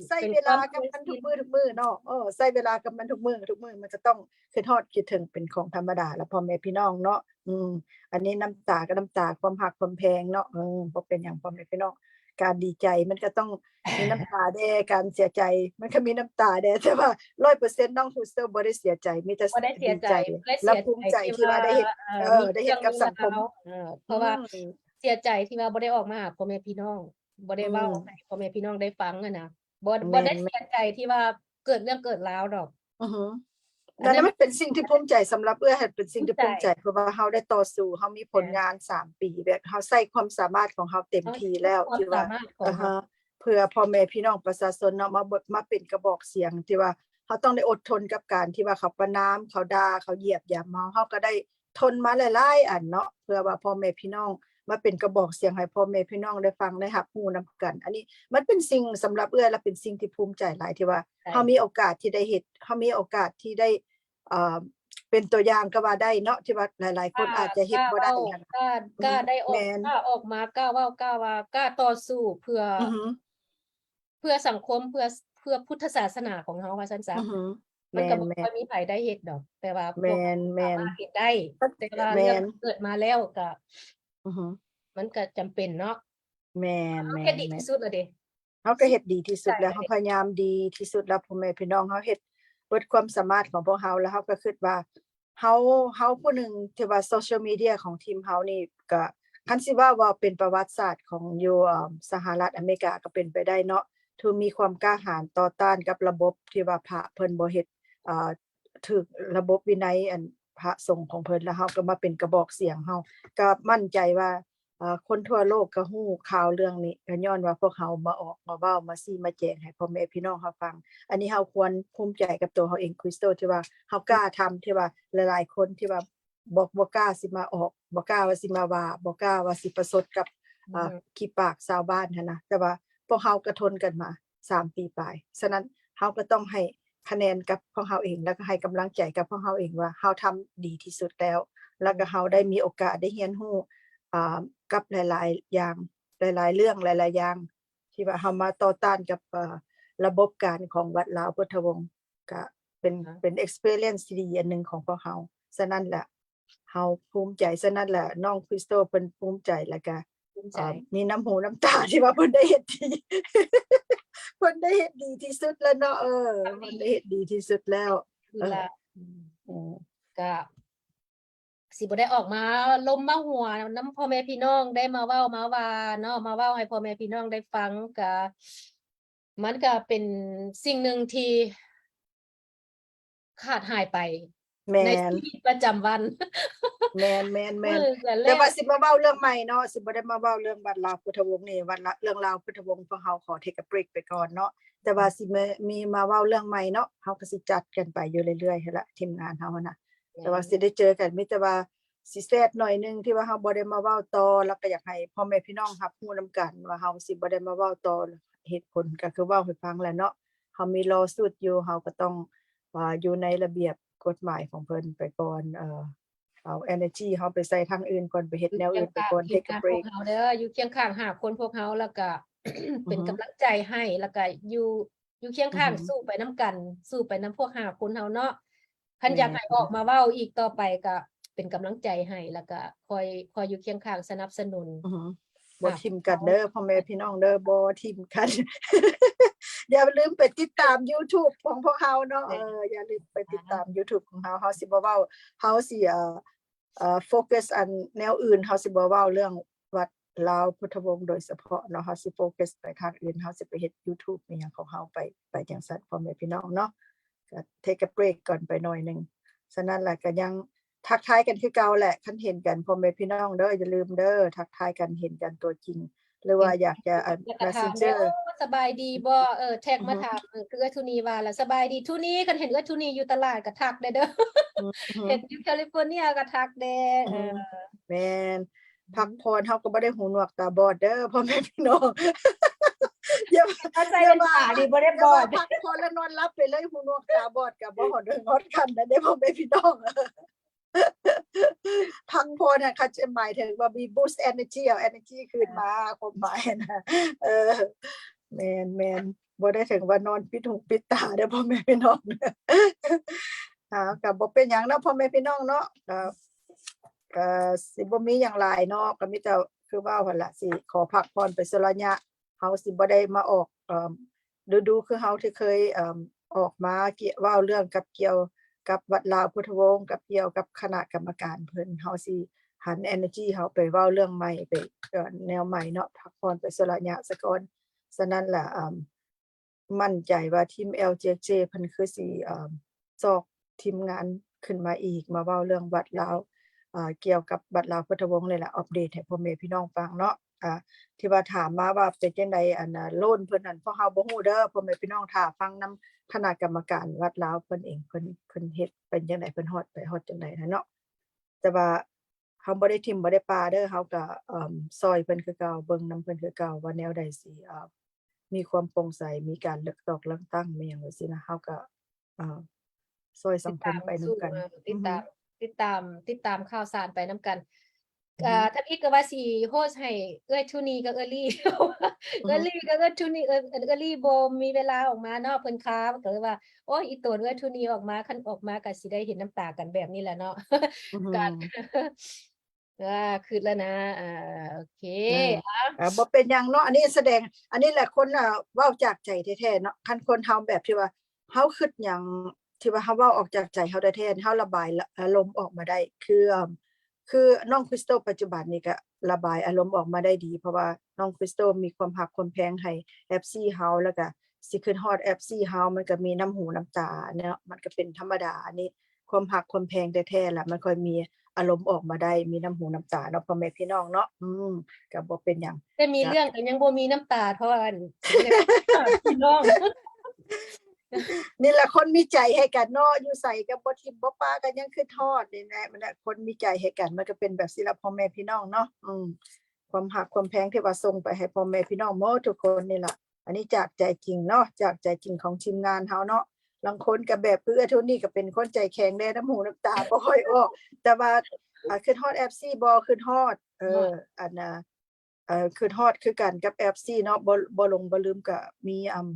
ໃຊ້ເວລາກັບມັນທຸກມື້ ທຸກມື້ເນາະ ເອີ ໃຊ້ເວລາກັບມັນທຸກມື້ ທຸກມື້ ມັນກໍຕ້ອງຄິດຮອດຄິດເຖິງເປັນຂອງທຳມະດາລະ ພໍ່ແມ່ພີ່ນ້ອງເນາະ ອືມ ອັນນີ້ນ້ຳຕາກໍນ້ຳຕາຄວາມຮັກຄວາມແພງເນາະ ເອີ ບໍ່ເປັນຫຍັງ ພໍ່ແມ່ພີ່ນ້ອງ ການດີໃຈມັນກໍຕ້ອງມີນ້ຳຕາແດ່ ການເສຍໃຈມັນກໍມີນ້ຳຕາແດ່ ແຕ່ວ່າຮ້ອຍເປີເຊັນນ້ອງຄຣິສໂຕບໍ່ໄດ້ເສຍໃຈ ມີແຕ່ ບໍ່ໄດ້ເສຍໃຈ ດີໃຈ ແລະ ເສຍໃຈ ພູມໃຈທີ່ວ່າໄດ້ເຮັດ ເອີ ໄດ້ເຮັດກັບສັງຄົມ ເອີ ເພາະວ່າ ອືມ ເສຍໃຈທີ່ວ່າບໍ່ໄດ້ອອກມາຫາພໍ່ແມ່ພີ່ນ້ອງ ບໍ່ໄດ້ເວົ້າ ອືມ ໃຫ້ພໍ່ແມ່ພີ່ນ້ອງໄດ້ຟັງຫັ້ນນະ ບໍ່ ແມ່ນ ບໍ່ໄດ້ເສຍໃຈທີ່ວ່າເກີດເລື່ອງເກີດລາວດອກ ອືຮຶ ອັນນັ້ນມັນເປັນສິ່ງທີ່ພູມໃຈ ສຳລັບເອື້ອຍຫັ້ນເປັນສິ່ງທີ່ພູມໃຈ ພູມໃຈ ເພາະວ່າເຮົາໄດ້ຕໍ່ສູ້ ເຮົາມີຜົນງານສາມປີ ແບບເຮົາໃຊ້ຄວາມສາມາດຂອງເຮົາເຕັມທີ່ແລ້ວ ທີ່ວ່າ ຄວາມສາມາດຂອງເຮົາ ເພື່ອພໍ່ແມ່ພີ່ນ້ອງປະຊາຊົນເນາະ ມາ ມາເປັນກະບອກສຽງ ທີ່ວ່າເຮົາຕ້ອງໄດ້ອົດທົນກັບການທີ່ວ່າເຂົາປະນາມ ເຂົາດ່າ ເຂົາຢຽບຢຳເຮົາ ເຮົາກໍໄດ້ ທົນມາຫຼາຍໆອັນເນາະ ເພື່ອວ່າພໍ່ແມ່ພີ່ນ້ອງ ມາເປັນກະບອກສຽງໃຫ້ພໍ່ແມ່ພີ່ນ້ອງໄດ້ຟັງໄດ້ຮັບຮູ້ນຳກັນ ອັນນີ້ມັນເປັນສິ່ງ ສຳລັບເອື້ອຍລະເປັນສິ່ງທີ່ພູມໃຈຫຼາຍ ທີ່ວ່າ ໃຊ່ ເຮົາມີໂອກາດທີ່ໄດ້ເຮັດ ເຮົາມີໂອກາດທີ່ໄດ້ ເອີ ເປັນຕົວຢ່າງກໍວ່າໄດ້ເນາະ ທີ່ວ່າຫຼາຍໆຄົນອາດຈະເຮັດບໍ່ໄດ້ ກ້າເວົ້າ ຫັ້ນນະ ກ້າ ອືມ ກ້າໄດ້ອອກ ແມ່ນ ກ້າອອກມາ ກ້າເວົ້າ ກ້າວ່າ ກ້າຕໍ່ສູ້ເພື່ອ ອືຮຶ ເພື່ອສັງຄົມ ເພື່ອ ເພື່ອພຸດທະສາສະໜາຂອງເຮົາວ່າຊັ້ນຊະ ອືຮຶ ມັນກໍບໍ່ ແມ່ນໆ ຄ່ອຍມີໃຜໄດ້ເຮັດດອກ ແຕ່ວ່າພວກ ແມ່ນໆ ສາມາດເຮັດໄດ້ ແຕ່ວ່າ ແມ່ນ ເລື່ອງເກີດມາແລ້ວກໍ ອືຮຶ ມັນກໍຈຳເປັນເນາະ ແມ່ນໆ ເຮົາເຮັດດີທີ່ສຸດແລ້ວເດ້ ເຮົາກໍເຮັດດີທີ່ສຸດແລ້ວ ໃຊ່ ເຮົາພະຍາຍາມດີທີ່ສຸດແລ້ວ ພໍ່ແມ່ພີ່ນ້ອງ ເຮົາເຮັດເບິດຄວາມສາມາດຂອງພວກເຮົາ ແລ້ວເຮົາກໍຄິດວ່າ ເຮົາ ເຮົາຜູ້ໜຶ່ງທີ່ວ່າໂຊຊຽວມີເດຍຂອງທີມເຮົານີ້ ກະ ຄັນຊິເວົ້າວ່າເປັນປະຫວັດສາດຂອງຢູ່ ເອີ ສະຫະລັດອາເມລິກາກໍເປັນໄປໄດ້ເນາະ ທີ່ມີຄວາມກ້າຫານຕໍ່ຕ້ານກັບລະບົບທີ່ວ່າພະເພິ່ນບໍ່ເຮັດ ເອີ ຖືກລະບົບວິໄນ ອັນ ພະສົງຂອງເພິ່ນ ແລ້ວເຮົາກໍມາເປັນກະບອກສຽງ ເຮົາກໍໝັ້ນໃຈວ່າ ເອີ ຄົນທົ່ວໂລກກໍຮູ້ຂ່າວເລື່ອງນີ້ ກໍຍ້ອນວ່າພວກເຮົາມາອອກມາເວົ້າ ມາຊີ້ມາແຈງໃຫ້ພໍ່ແມ່ພີ່ນ້ອງເຮົາຟັງ ອັນນີ້ເຮົາຄວນພູມໃຈກັບຕົວເຮົາເອງ ຄຣິສໂຕ ທີ່ວ່າເຮົາກ້າທຳ ທີ່ວ່າຫຼາຍໆຄົນທີ່ວ່າບໍ່ ບໍ່ກ້າຊິມາອອກ ບໍ່ກ້າວ່າຊິມາວ່າ ບໍ່ກ້າວ່າຊິປະຊົດກັບ ອືມ ອາ ຂີ້ປາກຊາວບ້ານຫັ້ນນະ ແຕ່ວ່າພວກເຮົາກໍທົນກັນມາສາມປີປາຍ ສະນັ້ນເຮົາກໍຕ້ອງໃຫ້ ຄະແນນກັບພວກເຮົາເອງ ແລ້ວກໍໃຫ້ກຳລັງໃຈກັບພວກເຮົາເອງວ່າເຮົາທຳດີທີ່ສຸດແລ້ວ ແລ້ວກໍເຮົາໄດ້ມີໂອກາດໄດ້ຮຽນຮູ້ ອ່າ ກັບຫຼາຍໆຢ່າງ ຫຼາຍໆເລື່ອງ ຫຼາຍໆຢ່າງ ທີ່ວ່າເຮົາມາຕໍ່ຕ້ານກັບ ເອີ ລະບົບການຂອງວັດລາວພຸດທະວົງ ກະເປັນ ອ່າ ເປັນ experience ທີ່ດີອັນໜຶ່ງຂອງພວກເຮົາ. ສະນັ້ນແຫຼະ ເຮົາພູມໃຈ. ສະນັ້ນແຫຼະ ນ້ອງຄຣິສໂຕເພິ່ນພູມໃຈ ແລ້ວກະ ພູມໃຈ ເອີ ມີນ້ຳຫູນ້ຳຕາທີ່ວ່າເພິ່ນໄດ້ເຮັດດີ ເພິ່ນໄດ້ເຮັດດີທີ່ສຸດແລ້ວເນາະ. ເອີ ເພິ່ນໄດ້ເຮັດດີທີ່ສຸດແລ້ວ. ເອີ ກະຊິບໍ່ໄດ້ອອກມາລົມມາຫົວນຳພໍ່ແມ່ພີ່ນ້ອງ ໄດ້ມາເວົ້າມາວ່າເນາະ ມາເວົ້າໃຫ້ພໍ່ແມ່ພີ່ນ້ອງໄດ້ຟັງ ກະ ມັນກະເປັນສິ່ງໜຶ່ງທີ່ຂາດຫາຍໄປ ແມ່ນ ໃນຊີວິດປະຈຳວັນ. ແມ່ນໆໆ ເອີ ແຕ່ວ່າຊິມາເວົ້າເລື່ອງໃໝ່ເນາະ ຊິບໍ່ໄດ້ມາເວົ້າເລື່ອງວັດລາວພຸດທະວົງນີ້ ວັດລາ ເລື່ອງລາວພຸດທະວົງ ພວກເຮົາຂໍ take a break ໄປກ່ອນເນາະ. ແຕ່ວ່າ ອືມ ຊິມາ ມີມາເວົ້າເລື່ອງໃໝ່ເນາະ ເຮົາກໍຊິຈັດກັນໄປຢູ່ເລື້ອຍໆຫັ້ນລະ ທີມງານເຮົາຫັ້ນນະ. ແມ່ນ ແຕ່ວ່າຊິໄດ້ເຈີກັນ ມີແຕ່ວ່າຊິແຊດໜ້ອຍໜຶ່ງທີ່ວ່າເຮົາບໍ່ໄດ້ມາເວົ້າຕໍ່ ແລ້ວກໍຢາກໃຫ້ພໍ່ແມ່ພີ່ນ້ອງຮັບຮູ້ນຳກັນວ່າເຮົາຊິບໍ່ໄດ້ມາເວົ້າຕໍ່ ເຫດຜົນກໍຄືເວົ້າໃຫ້ຟັງແຫຼະເນາະ ເຮົາມີ lawsuit ຢູ່ ເຮົາກໍຕ້ອງ ອ່າ ຢູ່ໃນລະບຽບກົດໝາຍຂອງເພິ່ນໄປກ່ອນ. ເອີ ເອົາ energy ເຮົາໄປໃສ່ທາງອື່ນກ່ອນ ໄປເຮັດແນວອື່ນໄປກ່ອນ take a break. ຢູ່ຄຽງຂ້າງທີມງານພວກເຮົາເດີ ຢູ່ຄຽງຂ້າງຫ້າຄົນພວກເຮົາ ແລ້ວກໍ ເປັນ ອືຮຶ ກຳລັງໃຈໃຫ້ ແລ້ວກໍຢູ່ ຢູ່ຄຽງຂ້າງ ອືຮຶ ສູ້ໄປນຳກັນ ສູ້ໄປນຳພວກຫ້າຄົນເຮົາເນາະ. ຄັນ ແມ່ນ ຢາກໃຫ້ອອກມາເວົ້າອີກຕໍ່ໄປ ກໍເປັນກຳລັງໃຈໃຫ້ ແລ້ວກໍຄອຍ ຄອຍຢູ່ຄຽງຂ້າງສະໜັບສະໜູນ. ອືຮຶ ບໍ່ຖິ້ມກັນເດີ ພໍ່ແມ່ພີ່ນ້ອງເດີ ບໍ່ຖິ້ມກັນ. ຢ່າລືມໄປຕິດຕາມ YouTube ຂອງພວກເຮົາເນາະ. ເອີ ຢ່າລືມໄປຕິດຕາມ YouTube ຂອງເຮົາ ເຮົາຊິບໍ່ເວົ້າ ເຮົາຊິ ເອີ ເອີ focus ອັນແນວອື່ນ ເຮົາຊິບໍ່ເວົ້າເລື່ອງວັດລາວພຸດທະວົງໂດຍສະເພາະເນາະ ເຮົາຊິ focus ໄປທາງອື່ນ ເຮົາຊິໄປເຮັດ YouTube ອີ່ຫຍັງຂອງເຮົາໄປ ໄປຈັ່ງຊັ້ນ ພໍ່ແມ່ພີ່ນ້ອງເນາະ ກໍ take a break ກ່ອນໄປໜ້ອຍໜຶ່ງ. ສະນັ້ນລະກໍຍັງທັກທາຍກັນຄືເກົ່າແຫຼະ ຄັນເຫັນກັນ ພໍ່ແມ່ພີ່ນ້ອງເດີ ຢ່າລືມເດີ ທັກທາຍກັນ ເຫັນກັນຕົວຈິງ ຫຼືວ່າຢາກຈະ ແລ້ວກໍຖາມແດ່ Messenger ໂອ້ ສະບາຍດີບໍ່ ເອີ ແທັກມາຖາມ ອືຮຶ ເອີ ຄືເອື້ອຍທູນີວ່າລະ ສະບາຍດີທູນີ ຄັນເຫັນເອື້ອຍທູນີຢູ່ຕະຫຼາດກໍທັກແດ່ເດີ ອືຮຶ ເຫັນຢູ່ California ກໍທັກແດ່. ອືຮຶ ເອີ ແມ່ນ ອືຮຶ ພັກຜ່ອນ ເຮົາກໍບໍ່ໄດ້ຫູໜວກຕາບອດເດີ ພໍ່ແມ່ພີ່ນ້ອງ ຢ່າວ່າ ໃສ່ແວ່ນຕານີ້ບໍ່ໄດ້ບອດ ຢ່າວ່າພັກຜ່ອນແລ້ວນອນຫຼັບໄປເລີຍ ຫູໜວກຕາບອດກໍບໍ່ຮອດເຖິງຮອດຂັ້ນນັ້ນເດ້ ພໍ່ແມ່ພີ່ນ້ອງ. ພັກຜ່ອນນະ ເຂົາຈະໝາຍເຖິງວ່າມີ boost energy ເອົາ energy ຄືນມາ ຄວາມໝາຍນະ. ເອີ ແມ່ນໆ ບໍ່ໄດ້ເຖິງວ່ານອນປິດຫູປິດຕາເດີ ພໍ່ແມ່ພີ່ນ້ອງ. ອ່າ ກໍບໍ່ເປັນຫຍັງເນາະ ພໍ່ແມ່ພີ່ນ້ອງເນາະ ກໍ ກໍຊິບໍ່ມີຫຍັງຫຼາຍເນາະ ກໍມີແຕ່ຄືເວົ້າຫັ້ນລະ ຊິຂໍພັກຜ່ອນໄປຊົ່ວໄລຍະ. ເຮົາຊິບໍ່ໄດ້ມາອອກ ເອີ ດຸໆ ຄືເຮົາທີ່ເຄີຍ ເອີ ອອກມາ ກຽ ເວົ້າເລື່ອງກັບ ກ່ຽວກັບວັດລາວພຸດທະວົງ ກັບ ກ່ຽວກັບຄະນະກຳມະການເພິ່ນ ເຮົາຊິຫັນ energy ເຮົາໄປເວົ້າເລື່ອງໃໝ່ ໄປ ເອີ ແນວໃໝ່ເນາະ ພັກຜ່ອນໄປຊົ່ວໄລຍະສາກ່ອນ. ສະນັ້ນລະ ເອີ ໝັ້ນໃຈວ່າທີມ ແອລ ເຈ ເຈ ເພິ່ນຄືຊິ ເອີ ຊອກທີມງານຂຶ້ນມາອີກ ມາເວົ້າເລື່ອງວັດລາວ ເອີ ກ່ຽວກັບວັດລາວພຸດທະວົງນີ້ແຫຼະ ອັບເດດໃຫ້ພໍ່ແມ່ພີ່ນ້ອງຟັງເນາະ. ອ່າ ທີ່ວ່າຖາມມາວ່າເປັນຈັ່ງໃດ ອັນນ່າ ໂລນເພິ່ນນັ້ນ ພວກເຮົາບໍ່ຮູ້ເດີ ພໍ່ແມ່ພີ່ນ້ອງຖ້າຟັງນຳຄະນະກຳມະການວັດລາວເພິ່ນເອງ ເພິ່ນ ເພິ່ນເຮັດເປັນຈັ່ງໃດ ເພິ່ນຮອດໄປຮອດຈັ່ງໃດຫັ້ນເນາະ. ແຕ່ວ່າເຮົາບໍ່ໄດ້ຖິ້ມບໍ່ໄດ້ປະເດີ ເຮົາກໍ ເອີ ຊ່ອຍເພິ່ນຄືເກົ່າ ເບິ່ງນຳເພິ່ນຄືເກົ່າ ວ່າແນວໃດຊິ ເອີ ມີຄວາມໂປ່ງໃສ ມີການເລືອກຕອກເລືອກຕັ້ງ ມີຫຍັງຈັ່ງຊີ້ນະ ເຮົາກໍ ເອີ ຊ່ອຍສັງຄົມໄປນຳກັນ ຕິດຕາມ ຕິດຕາມ ຕິດຕາມຂ່າວສານໄປນຳກັນ. ອືຮຶ ອ່າ ທຳອິດກໍວ່າຊິໂຮສໃຫ້ເອື້ອຍທູນີກັບເອື້ອຍລີ ອືຮຶ ເອື້ອຍລີກັບເອື້ອຍທູນີ ເອື້ອຍ ເອື້ອຍລີບໍ່ມີເວລາອອກມາເນາະ ເພິ່ນຄາ ກໍເລີຍວ່າ ໂອ້ຍ ອີ່ຕົນເອື້ອຍທູນີອອກມາ ຄັນອອກມາກໍຊິໄດ້ເຫັນນ້ຳຕາກັນແບບນີ້ແຫຼະເນາະ. ອືຮຶ ກໍ ອ່າ ຄຶດແລ້ວນະ ອ່າ ໂອເຄ ອືມ ອ່າ ອ່າ ບໍ່ເປັນຫຍັງເນາະ ອັນນີ້ສະແດງ ອັນນີ້ແຫຼະຄົນ ອ່າ ເວົ້າຈາກໃຈແທ້ໆເນາະ ຄັນຄົນເຮົາແບບທີ່ວ່າ ເຮົາຄຶດຫຍັງທີ່ວ່າເຮົາເວົ້າອອກຈາກໃຈເຮົາແທ້ໆ ເຮົາລະບາຍອາລົມອອກມາໄດ້ ຄື ຄືນ້ອງຄຣິສໂຕປັດຈຸບັນນີ້ກະລະບາຍອາລົມອອກມາໄດ້ດີ ເພາະວ່ານ້ອງຄຣິສໂຕມີຄວາມຮັກຄວາມແພງໃຫ້ເອັຟຊີເຮົາ ແລ້ວກະຊິຄຶດຮອດເອັຟຊີເຮົາ ມັນກະມີນ້ຳຫູນ້ຳຕາເນາະ ມັນກະເປັນທຳມະດາ ອັນນີ້ຄວາມຮັກຄວາມແພງແທ້ໆລະ ມັນຄ່ອຍມີອາລົມອອກມາໄດ້ ມີນ້ຳຫູນ້ຳຕາເນາະ ພໍ່ແມ່ພີ່ນ້ອງເນາະ ອືມ ກະບໍ່ເປັນຫຍັງ ແຕ່ມີເລື່ອງກະຍັງບໍ່ມີນ້ຳຕາເທົ່າອັນ ພີ່ນ້ອງ. ນີ້ແຫຼະຄົນມີໃຈໃຫ້ກັນເນາະ ຢູ່ໃສກໍບໍ່ຖິ້ມບໍ່ປະ ກໍຍັງຄຶດຮອດ ນີ້ແຫຼະ ມັນແຫຼະຄົນມີໃຈໃຫ້ກັນ ມັນກໍເປັນແບບຊີ້ລະ ພໍ່ແມ່ພີ່ນ້ອງເນາະ ອືມ ຄວາມຮັກຄວາມແພງທີ່ວ່າສົ່ງໄປໃຫ້ພໍ່ແມ່ພີ່ນ້ອງໝົດທຸກຄົນນີ້ລະ ອັນນີ້ຈາກໃຈຈິງເນາະ ຈາກໃຈຈິງຂອງທີມງານເຮົາເນາະ ລາງຄົນກໍແບບຄືເອື້ອຍໂທນີ້ກໍເປັນຄົນໃຈແຂງແດ່ ນ້ຳຫູນ້ຳຕາບໍ່ຄ່ອຍອອກ ແຕ່ວ່າ ອ່າ ຄຶດຮອດເອັຟຊີບໍ່ ຄຶດຮອດ ເອີ ອັນນ່າ ເອີ ຄຶດຮອດຄືກັນກັບເອັຟຊີເນາະ ບໍ່ ບໍ່ຫຼົງບໍ່ລືມ ກະມີ ອຳ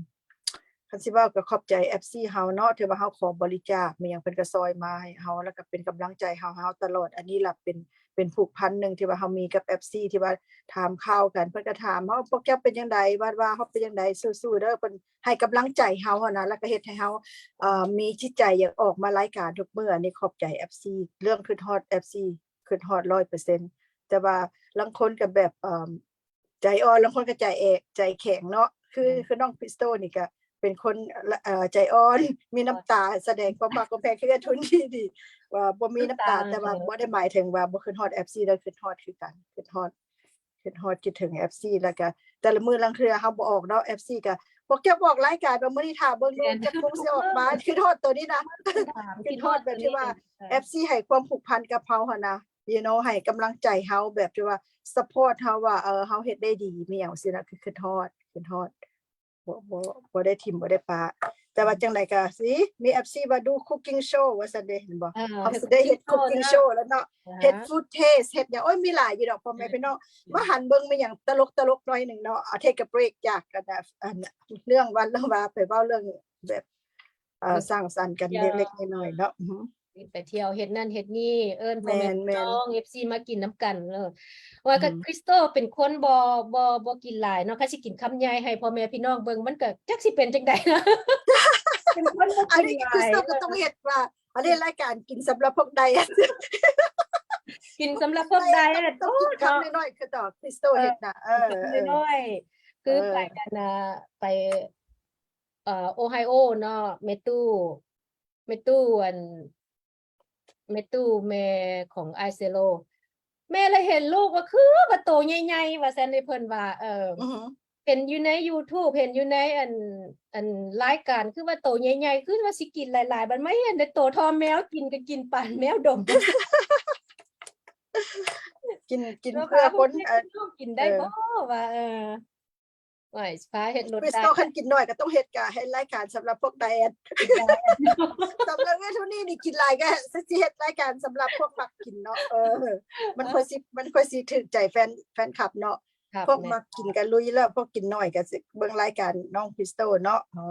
ຄັນຊິເວົ້າກໍຂອບໃຈເອັຟຊີເຮົາເນາະ ທີ່ວ່າເຮົາຂໍບໍລິຈາກ ມີຫຍັງເພິ່ນກໍຊ່ອຍມາໃຫ້ເຮົາ ແລ້ວກໍເປັນກຳລັງໃຈເຮົາ ເຮົາຕະຫຼອດ. ອັນນີ້ລະເປັນ ເປັນຜູກພັນໜຶ່ງທີ່ວ່າເຮົາມີກັບເອັຟຊີ ທີ່ວ່າຖາມຂ່າວກັນ ເພິ່ນກໍຖາມເຮົາ ພວກເຈົ້າເປັນຈັ່ງໃດ ວາດວ່າເຮົາເປັນຈັ່ງໃດ ສູ້ໆເດີ ເພິ່ນໃຫ້ກຳລັງໃຈເຮົາຫັ້ນນະ ແລ້ວກໍເຮັດໃຫ້ເຮົາ ເອີ ມີຈິດໃຈຢາກອອກມາລາຍການທຸກມື້. ອັນນີ້ຂອບໃຈເອັຟຊີ ເລື່ອງຄຶດຮອດເອັຟຊີ ຄຶດຮອດຮ້ອຍເປີເຊັນ ແຕ່ວ່າລາງຄົນກໍແບບ ເອີ ໃຈອ່ອນ ລາງຄົນກໍໃຈແອ ໃຈແຂງເນາະ ຄື ແມ່ນ ຄືນ້ອງຄຣິສໂຕນີ້ກໍເປັນຄົນ ເອີ ໃຈອ່ອນ ມີນ້ຳຕາ ສະແດງຄວາມຮັກຄວາມແພງ ຄືເອື້ອຍໂທນີນີ້ ວ່າບໍ່ມີນ້ຳຕາ ນ້ຳຕາ ແຕ່ວ່າ ເອີ ບໍ່ໄດ້ໝາຍເຖິງວ່າບໍ່ຄຶດຮອດເອັຟຊີເດີ ຄຶດຮອດຄືກັນ ຄຶດຮອດ ຄຶດຮອດຄິດເຖິງເອັຟຊີ ແລ້ວກໍແຕ່ລະມື້ລາງເທື່ອເຮົາບໍ່ອອກເນາະ ເອັຟຊີກໍບອກ ຢາກອອກລາຍການວ່າມື້ນີ້ຖ້າເບິ່ງ ແມ່ນ ຈັກໂມງຊິອອກມາ ຄຶດຮອດໂຕນີ້ນະ ຄຶດຮອດແບບທີ່ວ່າ ເອັຟຊີ ໃຫ້ຄວາມຜູກພັນກັບເຮົາຫັ້ນນະ you know ໃຫ້ກຳລັງໃຈເຮົາ ແບບທີ່ວ່າ support ເຮົາວ່າ ເອີ ເຮົາເຮັດໄດ້ດີ ມີຫຍັງຊີ້ນະ ຄືຄຶດຮອດ ຄຶດຮອດ ບໍ່ ບໍ່ ບໍ່ໄດ້ຖິ້ມບໍ່ໄດ້ປະ ແຕ່ວ່າ ອືມ ຈັ່ງໃດກໍຊິມີເອັຟຊີວ່າ do cooking show ວ່າຊັ້ນເດ້ ເຫັນບໍ່? ເອີ ເຮົາຊິໄດ້ເຮັດ cooking show ແລ້ວເນາະ ເຮັດ food taste ເຮັດຫຍັງ ໂອ້ຍ ມີຫຼາຍຢູ່ດອກ ພໍ່ແມ່ພີ່ນ້ອງ ມາຫັນເບິ່ງມີຫຍັງຕະຫຼົກໆໜ້ອຍໜຶ່ງເນາະ ເອົາ take a break ຈາກ ອັນ ອັນ ເລື່ອງວັນລະວາ ໄປເວົ້າເລື່ອງແບບ ເອີ ສ້າງສັນກັນເລັກໆນ້ອຍໆເນາະ ອືຮຶ ໄປທ່ຽວເຮັດນັ້ນເຮັດນີ້ ເອີ້ນພໍ່ແມ່ພີ່ນ້ອງ ເອັຟຊີ ມາກິນນຳກັນ ເອີ ວ່າ ອືມ ຄຣິສໂຕເປັນຄົນບໍ່ ບໍ່ ບໍ່ກິນຫຼາຍເນາະ ຄັນຊິກິນຄຳໃຫຍ່ໃຫ້ພໍ່ແມ່ພີ່ນ້ອງເບິ່ງ ມັນກໍຈັກຊິເປັນຈັ່ງໃດນະ ເປັນຄົນບໍ່ກິນຫຼາຍ ອັນນີ້ຄຣິສໂຕກໍຕ້ອງເຮັດວ່າ ອັນນີ້ລາຍການກິນສຳລັບພວກໄດເອດ ກິນສຳລັບພວກໄດເອດ ຕ້ອງກິນຄຳນ້ອຍໆ ຄືຕອນຄຣິສໂຕເຮັດນະ ເອີ ຄຳນ້ອຍໆ ຄື ເອີ ໄປກັນນະ ໄປ ເອີ ໂອໄຮໂອເນາະ ແມ່ຕູ້ ແມ່ຕູ້ ອັນ ແມ່ຕູ້ແມ່ຂອງອ້າຍເຊໂລ ແມ່ລະເຫັນລູກວ່າຄືວ່າໂຕໃຫຍ່ໆ ວ່າຊັ້ນເດ້ ເພິ່ນວ່າ ເອີ ອືຮຶ ເຫັນຢູ່ໃນ YouTube ເຫັນຢູ່ໃນ ອັນ ອັນ ລາຍການ ຄືວ່າໂຕໃຫຍ່ໆ ຄືວ່າຊິກິນຫຼາຍໆ ບັດມາເຫັນໄດ້ໂຕທໍ່ແມວ ກິນກໍກິນປານແມວດົມ ກິນ ກິນເພື່ອຄົນ ເອີ ກິນໄດ້ບໍ່ ເອີ ວ່າ ເອີ ໂອ້ຍ ຊິພາເຮັດລົດ ຄຣິສໂຕ ໄດ້ ຄັນກິນໜ້ອຍກໍຕ້ອງເຮັດກະ ເຮັດລາຍການສຳລັບພວກໄດເອດ ສຳລັບເອື້ອຍໂທນີນີ້ກິນຫຼາຍກໍຊິເຮັດລາຍການສຳລັບພວກມັກກິນເນາະ ເອີ ມັນຄ່ອຍຊິ ມັນຄ່ອຍຊິຖືກໃຈແຟນ ແຟນຄລັບເນາະ ພວກມັກກິນກໍລຸຍແລ້ວ ພວກກິນໜ້ອຍກໍຊິເບິ່ງລາຍການນ້ອງຄຣິສໂຕເນາະ ເອີ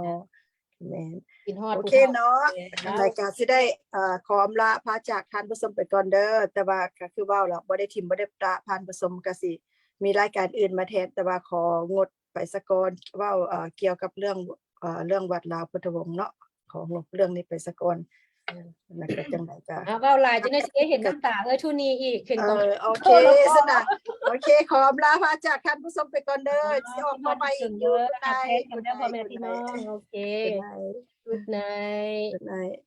ແມ່ນ ກິນຮອດ ໂອເຄເນາະ ລາຍການຊິໄດ້ ເອີ ຂໍອຳລາພາຈາກທ່ານຜູ້ຊົມໄປກ່ອນເດີ ແຕ່ວ່າກໍຄືເວົ້າແລ້ວ ບໍ່ໄດ້ຖິ້ມບໍ່ໄດ້ປະທ່ານຜູ້ຊົມ ກໍຊິມີລາຍການອື່ນມາແທນ ແຕ່ວ່າຂໍງົດໄປສາກ່ອນ ເວົ້າ ເອີ ກ່ຽວກັບເລື່ອງ ເອີ ເລື່ອງວັດລາວພຸດທະວົງເນາະ ຂໍງົດເລື່ອງນີ້ໄປສາກ່ອນ ແລ້ວກໍຈັ່ງໃດກໍ ອ່າ ເວົ້າຫຼາຍຈັ່ງໃດຊິໄດ້ເຫັນນ້ຳຕາເອື້ອຍໂທນີອີກ ເຫັນ ເອີ ຂອງ ໂອເຄ ຊັ້ນນະ ໂອເຄ ຂໍອຳລາພາຈາກທ່ານຜູ້ຊົມໄປກ່ອນເດີ ຊິອອກມາໃໝ່ອີກຢູ່ Good night ເດີພໍ່ແມ່ພີ່ນ້ອງ ໂອເຄ Good night Good night